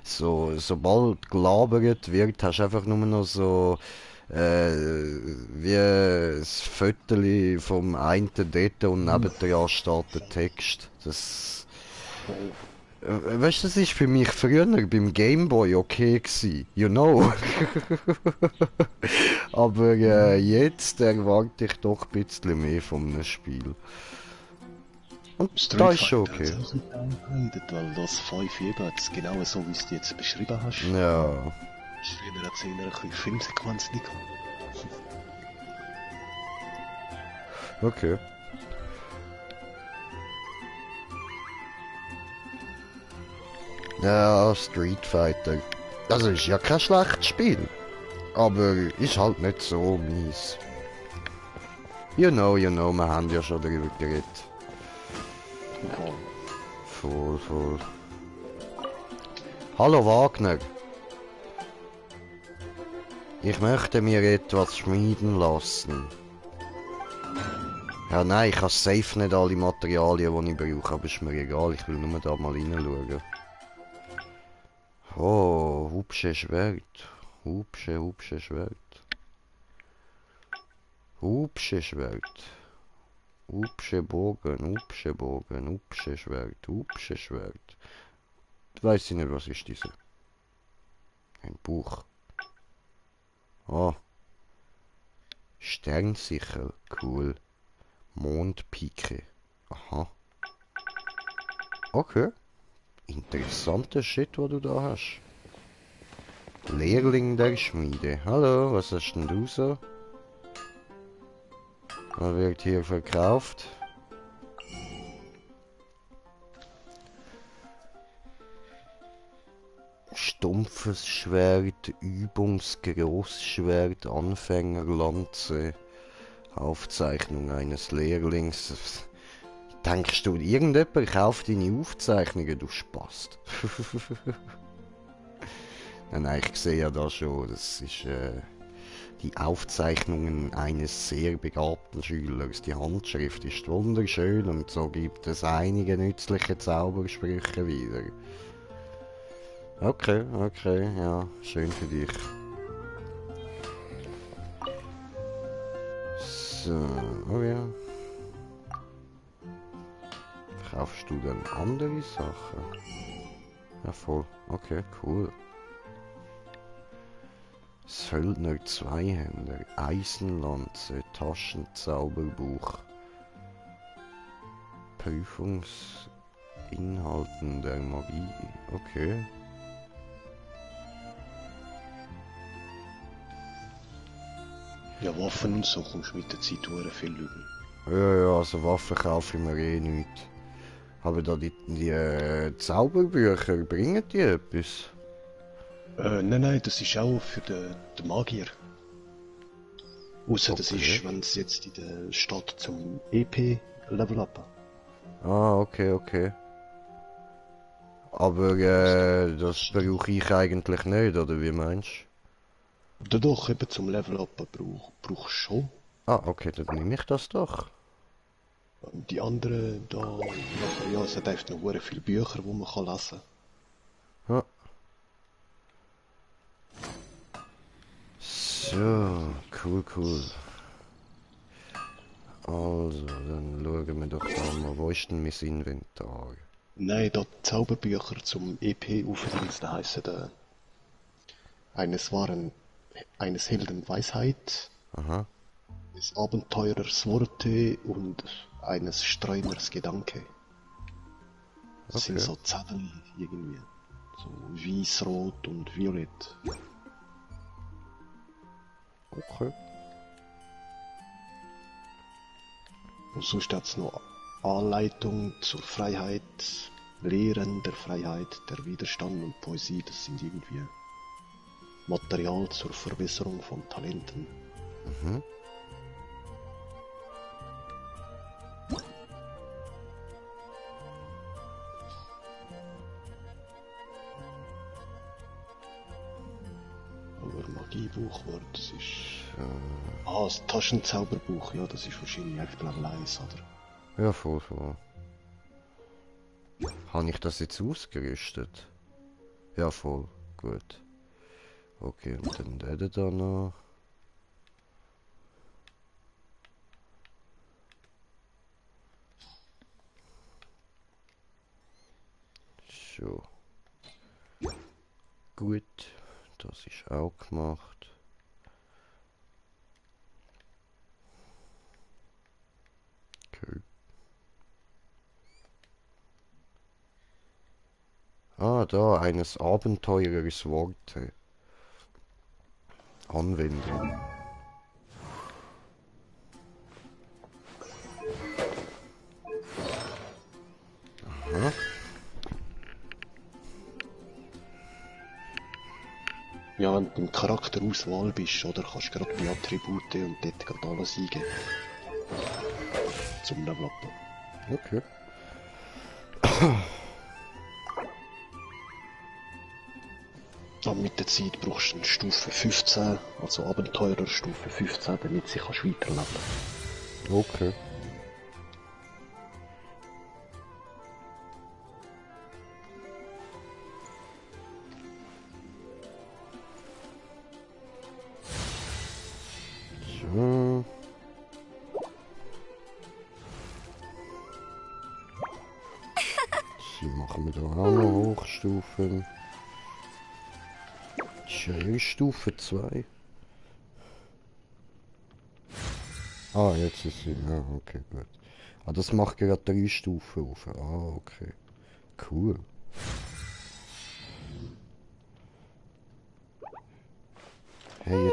so, sobald gelabert wird, hast du einfach nur noch so, wie ein Foto vom einen dort und nebendran steht der Text. Das... Weißt du, das ist für mich früher beim Gameboy okay gewesen, you know. Aber jetzt erwarte ich doch ein bisschen mehr von einem Spiel. Und da ist schon okay. Hat sich geupgradet, weil das 5 eben ist genau so, wie du es jetzt beschrieben hast. Ja. Früher hat es eher ein bisschen Filmsequenz nicht gehabt. Okay. Ja, Street Fighter. Also ist ja kein schlechtes Spiel. Aber ist halt nicht so mies. You know, wir haben ja schon darüber geredet. Voll. Hallo Wagner. Ich möchte mir etwas schmieden lassen. Ja nein, ich habe safe nicht alle Materialien, die ich brauche, aber ist mir egal, ich will nur da mal reinschauen. Oh, hübsche Schwert. Hübsche Schwert. Upsche-Schwert. Upsche-Bogen, Upsche-Bogen, Upsche-Schwert, Upsche-Schwert. Weiß ich nicht, was ist diese? Ein Buch. Ah. Sternsichel, cool. Mondpike. Aha. Okay. Interessanter Shit, was du da hast. Lehrling der Schmiede. Hallo, was hast denn du so? Was wird hier verkauft? Stumpfes Schwert, Übungsgroßschwert, Anfängerlanze, Aufzeichnung eines Lehrlings. Denkst du, irgendjemand kauft deine Aufzeichnungen, du Spast? Nein, ich sehe ja da schon, das ist die Aufzeichnungen eines sehr begabten Schülers. Die Handschrift ist wunderschön und so gibt es einige nützliche Zaubersprüche wieder. Okay, okay, ja, schön für dich. So, oh ja. Verkaufst du dann andere Sachen? Ja, voll. Okay, cool. Söldner Zweihänder, Eisenlanze, Taschenzauberbuch. Prüfungsinhalten der Magie. Okay. Ja, Waffen und so kommst du mit der Zeit sehr viel über. Ja, also Waffen kaufe ich mir eh nicht. Aber da die Zauberbücher, bringen die etwas? Nein, das ist auch für den Magier. Außer das Okay. ist, wenn es jetzt in der Stadt zum EP-Level up. Ah, okay, okay. Aber das brauche ich eigentlich nicht, oder wie meinst du? Doch, eben zum Level up brauchst du schon. Ah, okay, dann nehme ich das doch. Die anderen da, ja, es hat einfach noch sehr viele Bücher, die man kann lesen kann. Ja. So, cool, cool. Also, dann schauen wir doch mal, wo ist denn mein Inventar? Nein, da die Zauberbücher zum EP aufdingsen heissen eines Helden Weisheit, Aha, des Abenteurers Worte und eines Streuners Gedanke. Das sind Okay. so Zettel irgendwie. So weiß, rot und violett. okay. Und sonst hat es noch Anleitung zur Freiheit, Lehren der Freiheit, der Widerstand und Poesie. Das sind irgendwie Material zur Verbesserung von Talenten. Mhm. Aber Magiebuch war, das ist... Ah, das Taschenzauberbuch, ja, das ist wahrscheinlich einfach Level 1, oder? Ja, voll, voll. Habe ich das jetzt ausgerüstet? Ja, voll. Gut. Okay, und dann der da noch. So. Gut. Das ist auch gemacht. Okay. Ah, da, eines Abenteurers Worte. Anwendung. Aha. Ja, wenn du im Charakterauswahl bist, oder, kannst du gerade bei Attribute und dort gerade alles eingeben. Zum Level up. Okay. Dann mit der Zeit brauchst du eine Stufe 15, also Abenteurer Stufe 15, damit sie kannst weiterleben. Okay. So. Die machen wir da auch noch Hochstufen. Das ist ja eh Stufe 2. Ah, jetzt ist sie. Ja, okay, gut. Ah, das macht gerade 3 Stufen auf. Ah, okay. Cool. Hey,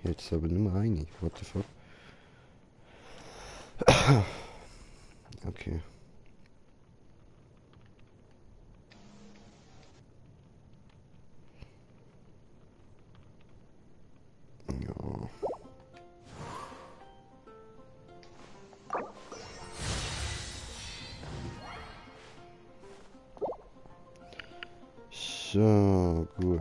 jetzt aber nur eine. What the fuck? Okay. Ja. So, gut.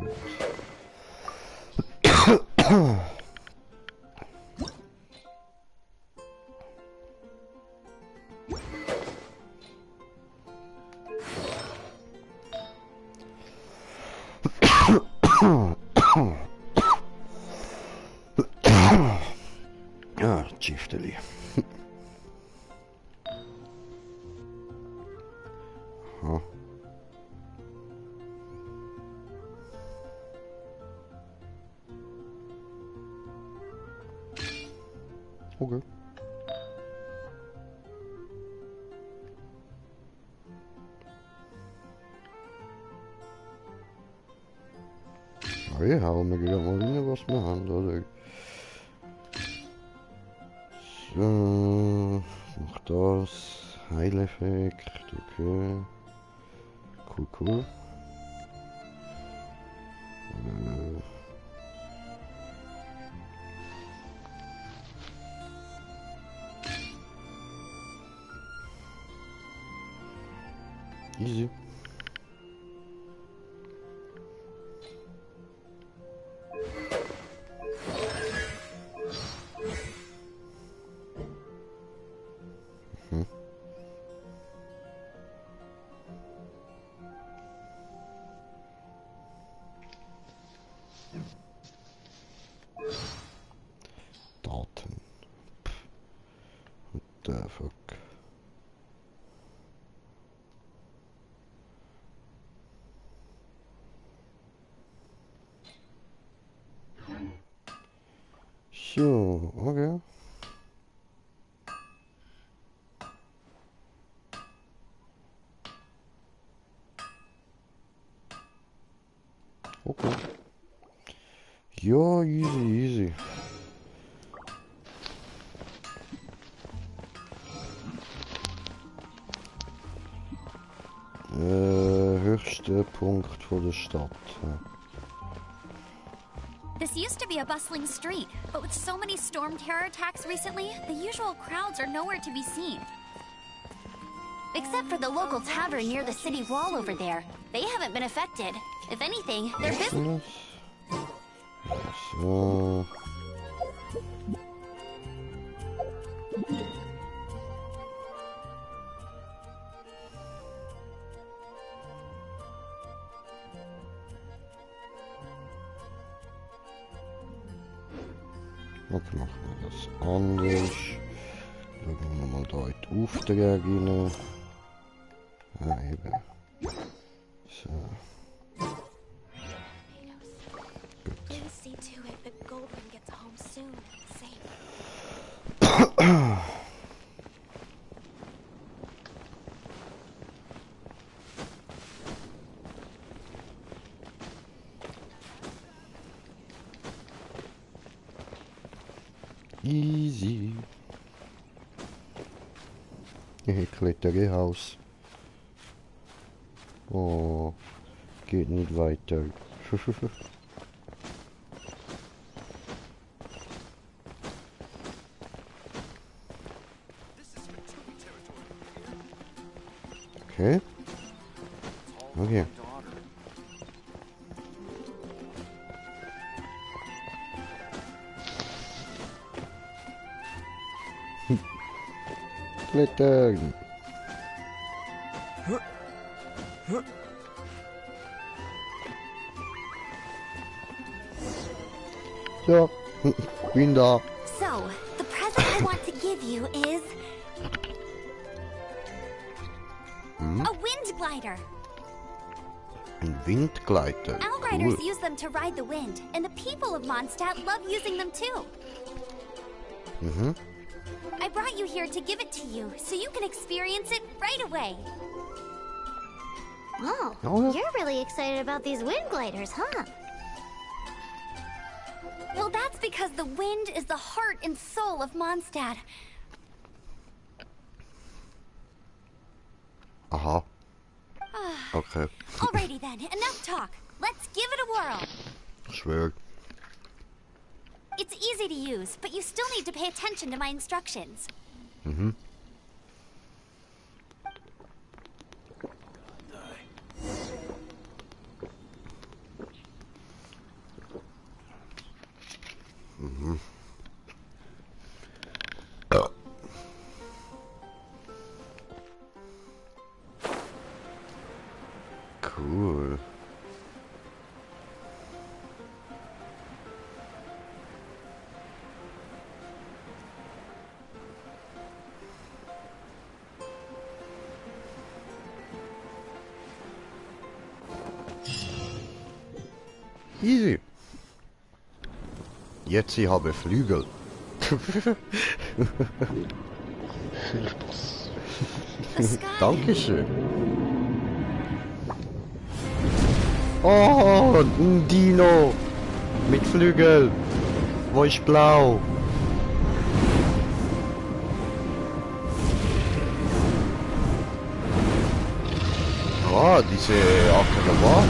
Ja, Gifteli. Aha. Okay. Ja, hauen wir gerade mal rein, was wir haben, oder? So, noch das. Heileffekt, okay. Cool. Easy. Daten. What the fuck? So, okay. Okay. Ja, easy. Höchster Punkt von der Stadt. Ja. This used to be a bustling street, but with so many storm terror attacks recently, the usual crowds are nowhere to be seen. Except for the local tavern near the city wall over there. They haven't been affected. If anything, their business... So. Okay, machen wir das anders. Schauen wir mal da in die Aufträge rein. Ah, eben. So. Please see to it that Goldwyn gets home soon and safe. Easy. Kletterhaus. Oh, geht nicht weiter. Okay. Okay. Klettern. So, bin da. So, the present I want to give you is... A wind glider. Ein Windgleiter. Outriders Cool. use them to ride the wind, and the people of Mondstadt love using them too. Mhm. I brought you here to give it to you, so you can experience it right away. Oh, Oh. you're really excited about these wind gliders, huh? Well, that's because the wind is the heart and soul of Mondstadt. Aha. Okay. Alrighty then, enough talk. Let's give it a whirl. Schwör. It's easy to use, but you still need to pay attention to my instructions. Mhm. Mhm. Cool. Easy. Jetzt ich habe Flügel. The sky. Dankeschön. Oh, ein Dino. Mit Flügel. Wo ist blau? Ah, diese Ackerbahn.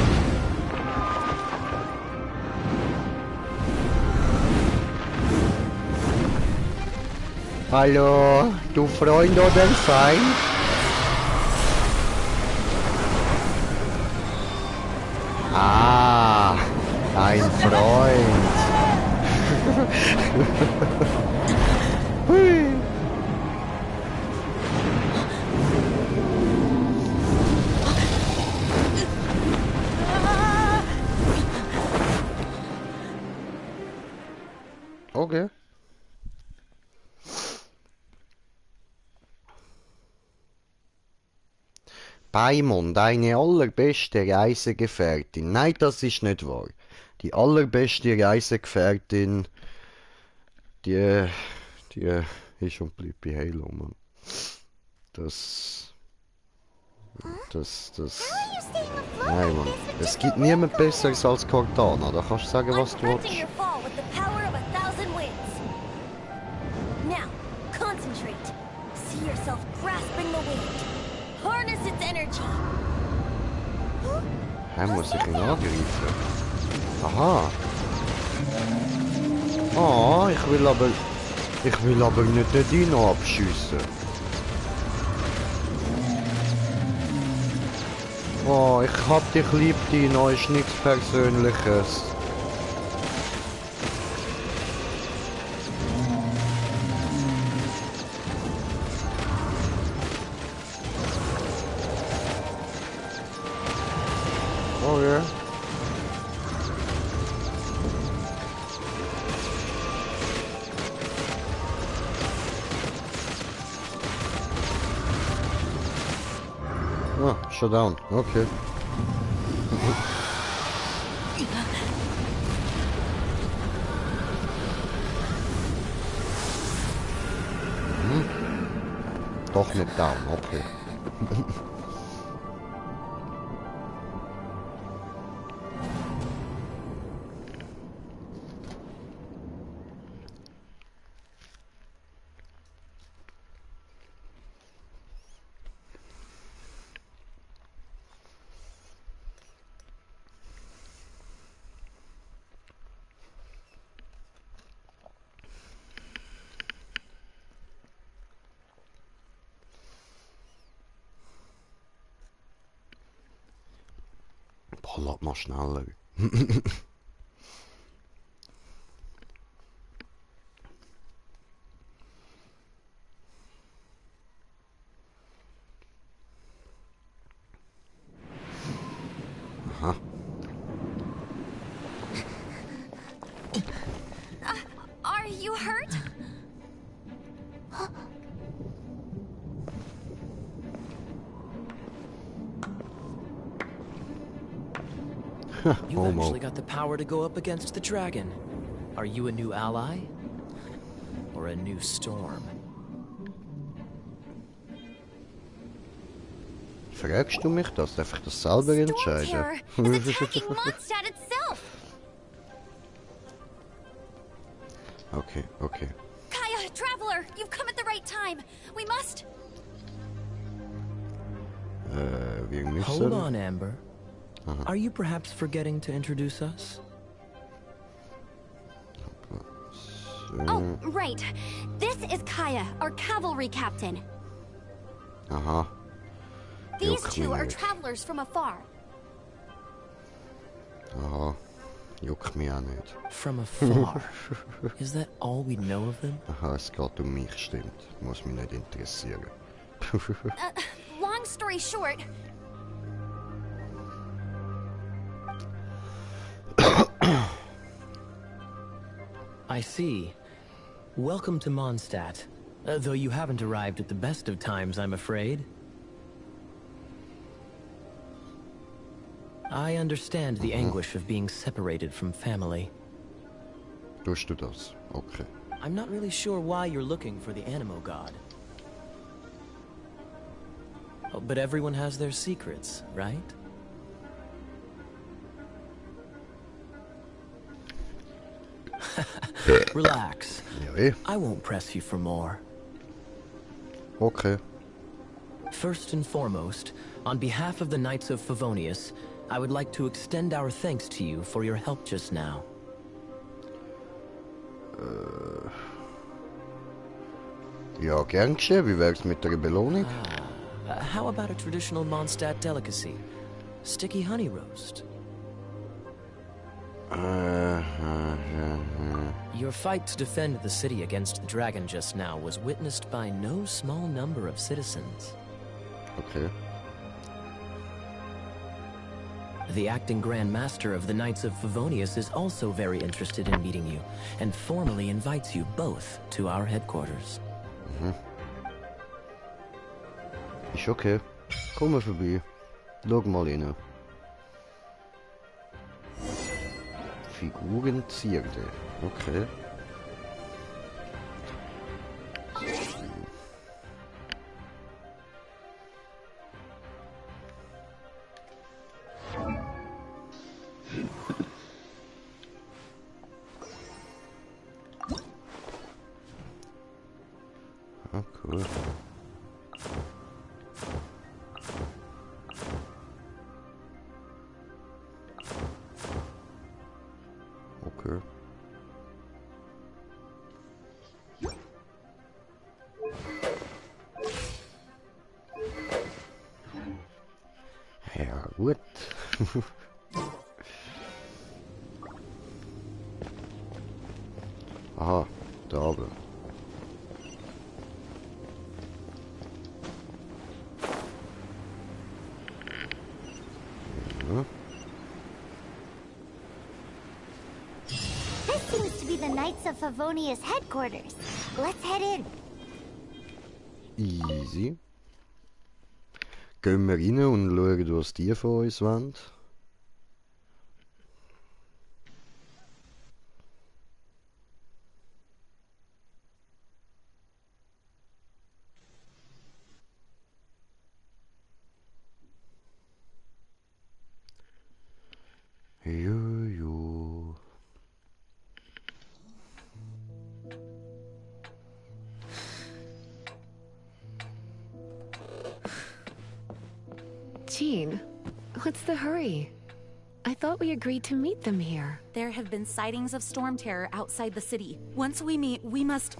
Hallo, du Freund oder Feind? Ah, ein Freund. Hui. Okay. Paimon, deine allerbeste Reisegefährtin. Nein, das ist nicht wahr. Die allerbeste Reisegefährtin, die ist und bleibt bei Halo, Mann. Das... How are you staying afloat Nein, like Mann. this with Es just gibt a niemand wind Besseres als Cortana. Da kannst du sagen, was I'm du preventing willst. your fall with the power of 1,000 winds. Now, concentrate. See yourself grasping the wind. Harness its energy. Hä, muss ich ihn angreifen? Aha. Ah, ich will aber nicht den Dino abschiessen. Oh, ich hab dich lieb, Dino, ist nichts Persönliches. Oh ja. Ah, shut down. Okay. Doch nicht down, okay. Boah, lad mal schneller. Aha. Are you hurt? You've Homo. actually got the power to go up against the dragon. Are you a new ally? Or a new storm? Fragst du mich das? Darf ich das selber Storm entscheiden? Terror is attacking Mondstadt itself! Okay, okay. Kaya, Traveler, you've come at the right time. We must... Wir Hold müssen... on, Amber. Are you perhaps forgetting to introduce us? Oh, right. This is Kaya, our cavalry captain. Aha. These Juckt two mich are nicht. travelers from afar. Aha. Juckt mich auch nicht. From afar. Is that all we know of them? Aha, es geht um mich, stimmt. Muss mich nicht interessieren. Long story short, I see. Welcome to Mondstadt. Though you haven't arrived at the best of times, I'm afraid. I understand the anguish of being separated from family. Tust du das? Okay. I'm not really sure why you're looking for the Animo God. Oh, but everyone has their secrets, right? Relax. Ja, I won't press you for more. okay. First and foremost, on behalf of the Knights of Favonius, I would like to extend our thanks to you for your help just now. Ja, gern geschehen. Wie wär's mit der Belohnung? How about a traditional Mondstadt delicacy? Sticky honey roast. Your fight to defend the city against the dragon just now was witnessed by no small number of citizens. Okay. The acting Grand Master of the Knights of Favonius is also very interested in meeting you, and formally invites you both to our headquarters. Ist okay. Komm mal vorbei. Schau mal rein. Figurenzierde. Okay. Ah, cool. Okay. Ja, gut. Aha, da oben. Ja. This seems to be the Knights of Favonius headquarters. Let's head in. Easy. Gehen wir rein und schauen, was die von uns wollen. Jo. Jean, what's the hurry? I thought we agreed to meet them here. There have been sightings of storm terror outside the city. Once we meet, we must...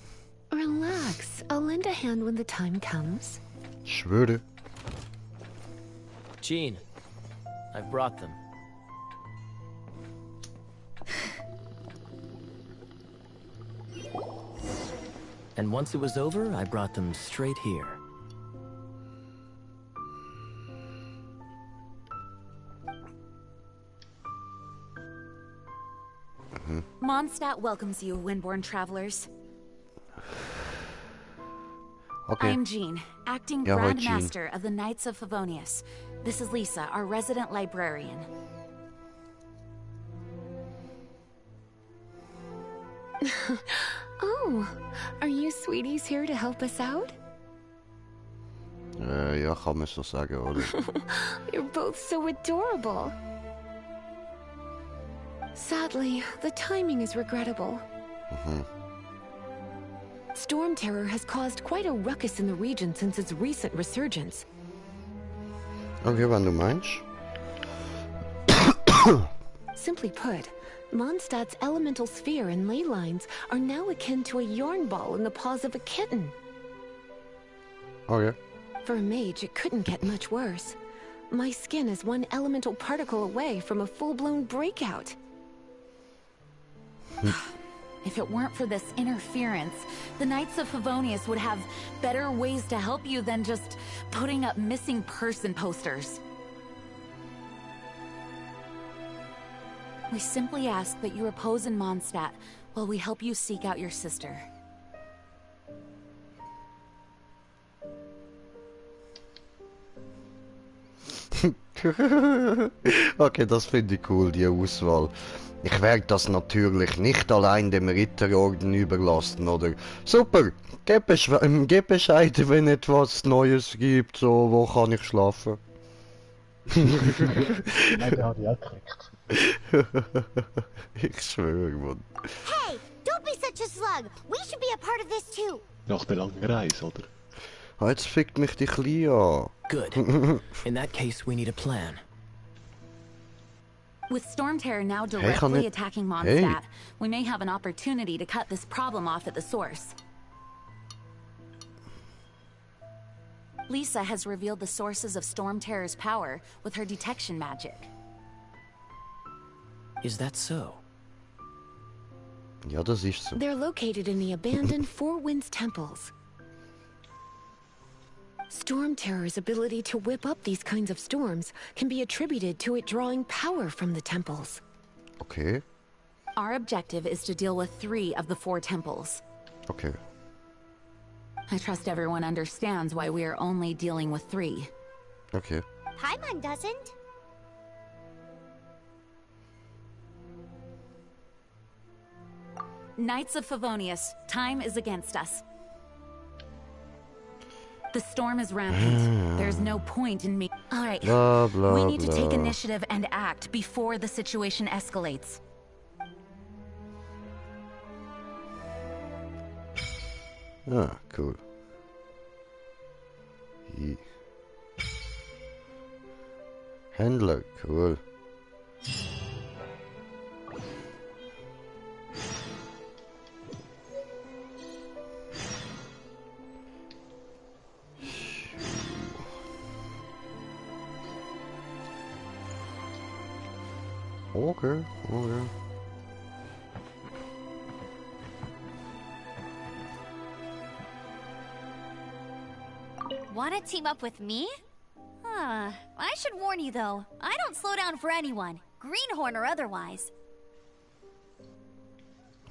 Relax. I'll lend a hand when the time comes. Ich schwöre. Jean, I've brought them. And once it was over, I brought them straight here. Mondstadt welcomes you, Windborn travelers. Okay. I'm Jean, acting Ja, hoi, Grand Jean. Master of the Knights of Favonius. This is Lisa, our resident librarian. Oh, are you sweeties here to help us out? Ja, kann man so sagen, oder? You're both so adorable. Sadly, the timing is regrettable. Storm Terror has caused quite a ruckus in the region since its recent resurgence. Okay, wenn du meinst. Simply put, Mondstadt's elemental sphere and ley lines are now akin to a yarn ball in the paws of a kitten. Okay. For a mage, it couldn't get much worse. My skin is one elemental particle away from a full-blown breakout. If it weren't for this interference, the Knights of Favonius would have better ways to help you than just putting up missing person posters. We simply ask that you repose in Mondstadt while we help you seek out your sister. Okay, das finde ich cool, die Auswahl. Ich werde das natürlich nicht allein dem Ritterorden überlassen, oder? Super! Gib Bescheid, wenn etwas Neues gibt, so, wo kann ich schlafen? Nein, der hat ja gekriegt. Ich schwöre, Mann. Hey, don't be such a slug. We should be a part of this too. Nach der langen Reise, oder? Ah, jetzt fickt mich die Kleine an. Good. In that case, we need a plan. With Storm Terror now kann directly nicht- attacking Hey. Mondstadt, we may have an opportunity to cut this problem off at the source. Lisa has revealed the sources of Storm Terror's power with her detection magic. Is that so? Ja, das ist so. They're located in the abandoned Four Winds temples. Storm Terror's ability to whip up these kinds of storms can be attributed to it drawing power from the temples. Okay, Our objective is to deal with 3 of the 4 temples. okay. I trust everyone understands why we are only dealing with 3. Okay. Paimon doesn't. Knights of Favonius, time is against us. The storm is rampant. There's no point in me. All right. Blah, blah, We need to take blah. initiative and act before the situation escalates. Ah, cool. Hi. Händler, cool. Okay, okay. Wanna team up with me? I should warn you though, I don't slow down for anyone, greenhorn or otherwise.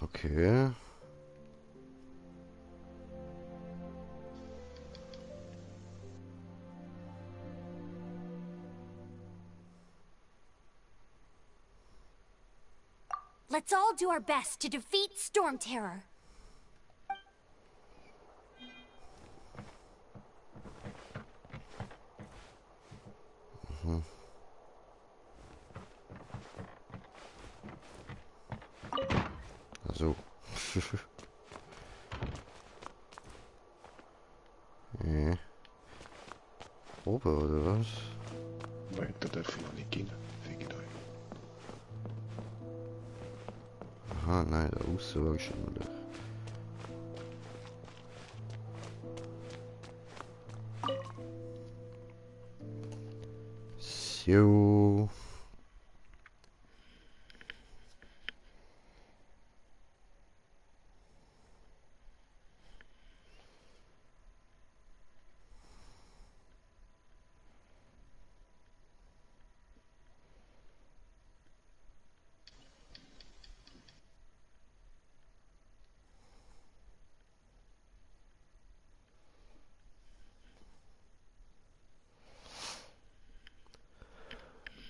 Okay. Let's all do our best to defeat Storm Terror. Also. Oben, oder was? Weiter darf ich noch nicht gehen. Fickt euch. Aha, nein, da außen wahrscheinlich. So.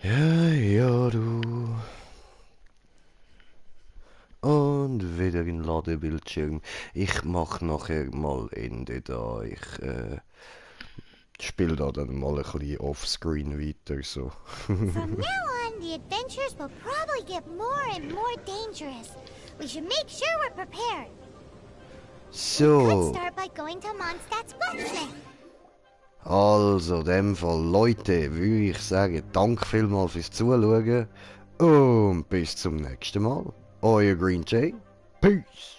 Ja, ja, du. Und wieder in Ladebildschirm. Ich mache nachher mal Ende da. Ich spiele da dann mal ein bisschen offscreen weiter, so. From now on, the adventures will probably get more and more dangerous. We should make sure we're prepared. So. Let's start by going to Mondstadt's Blacksmith. Also, in dem Fall, Leute, würde ich sagen, danke vielmals fürs Zuschauen und bis zum nächsten Mal. Euer Green Jay. Peace.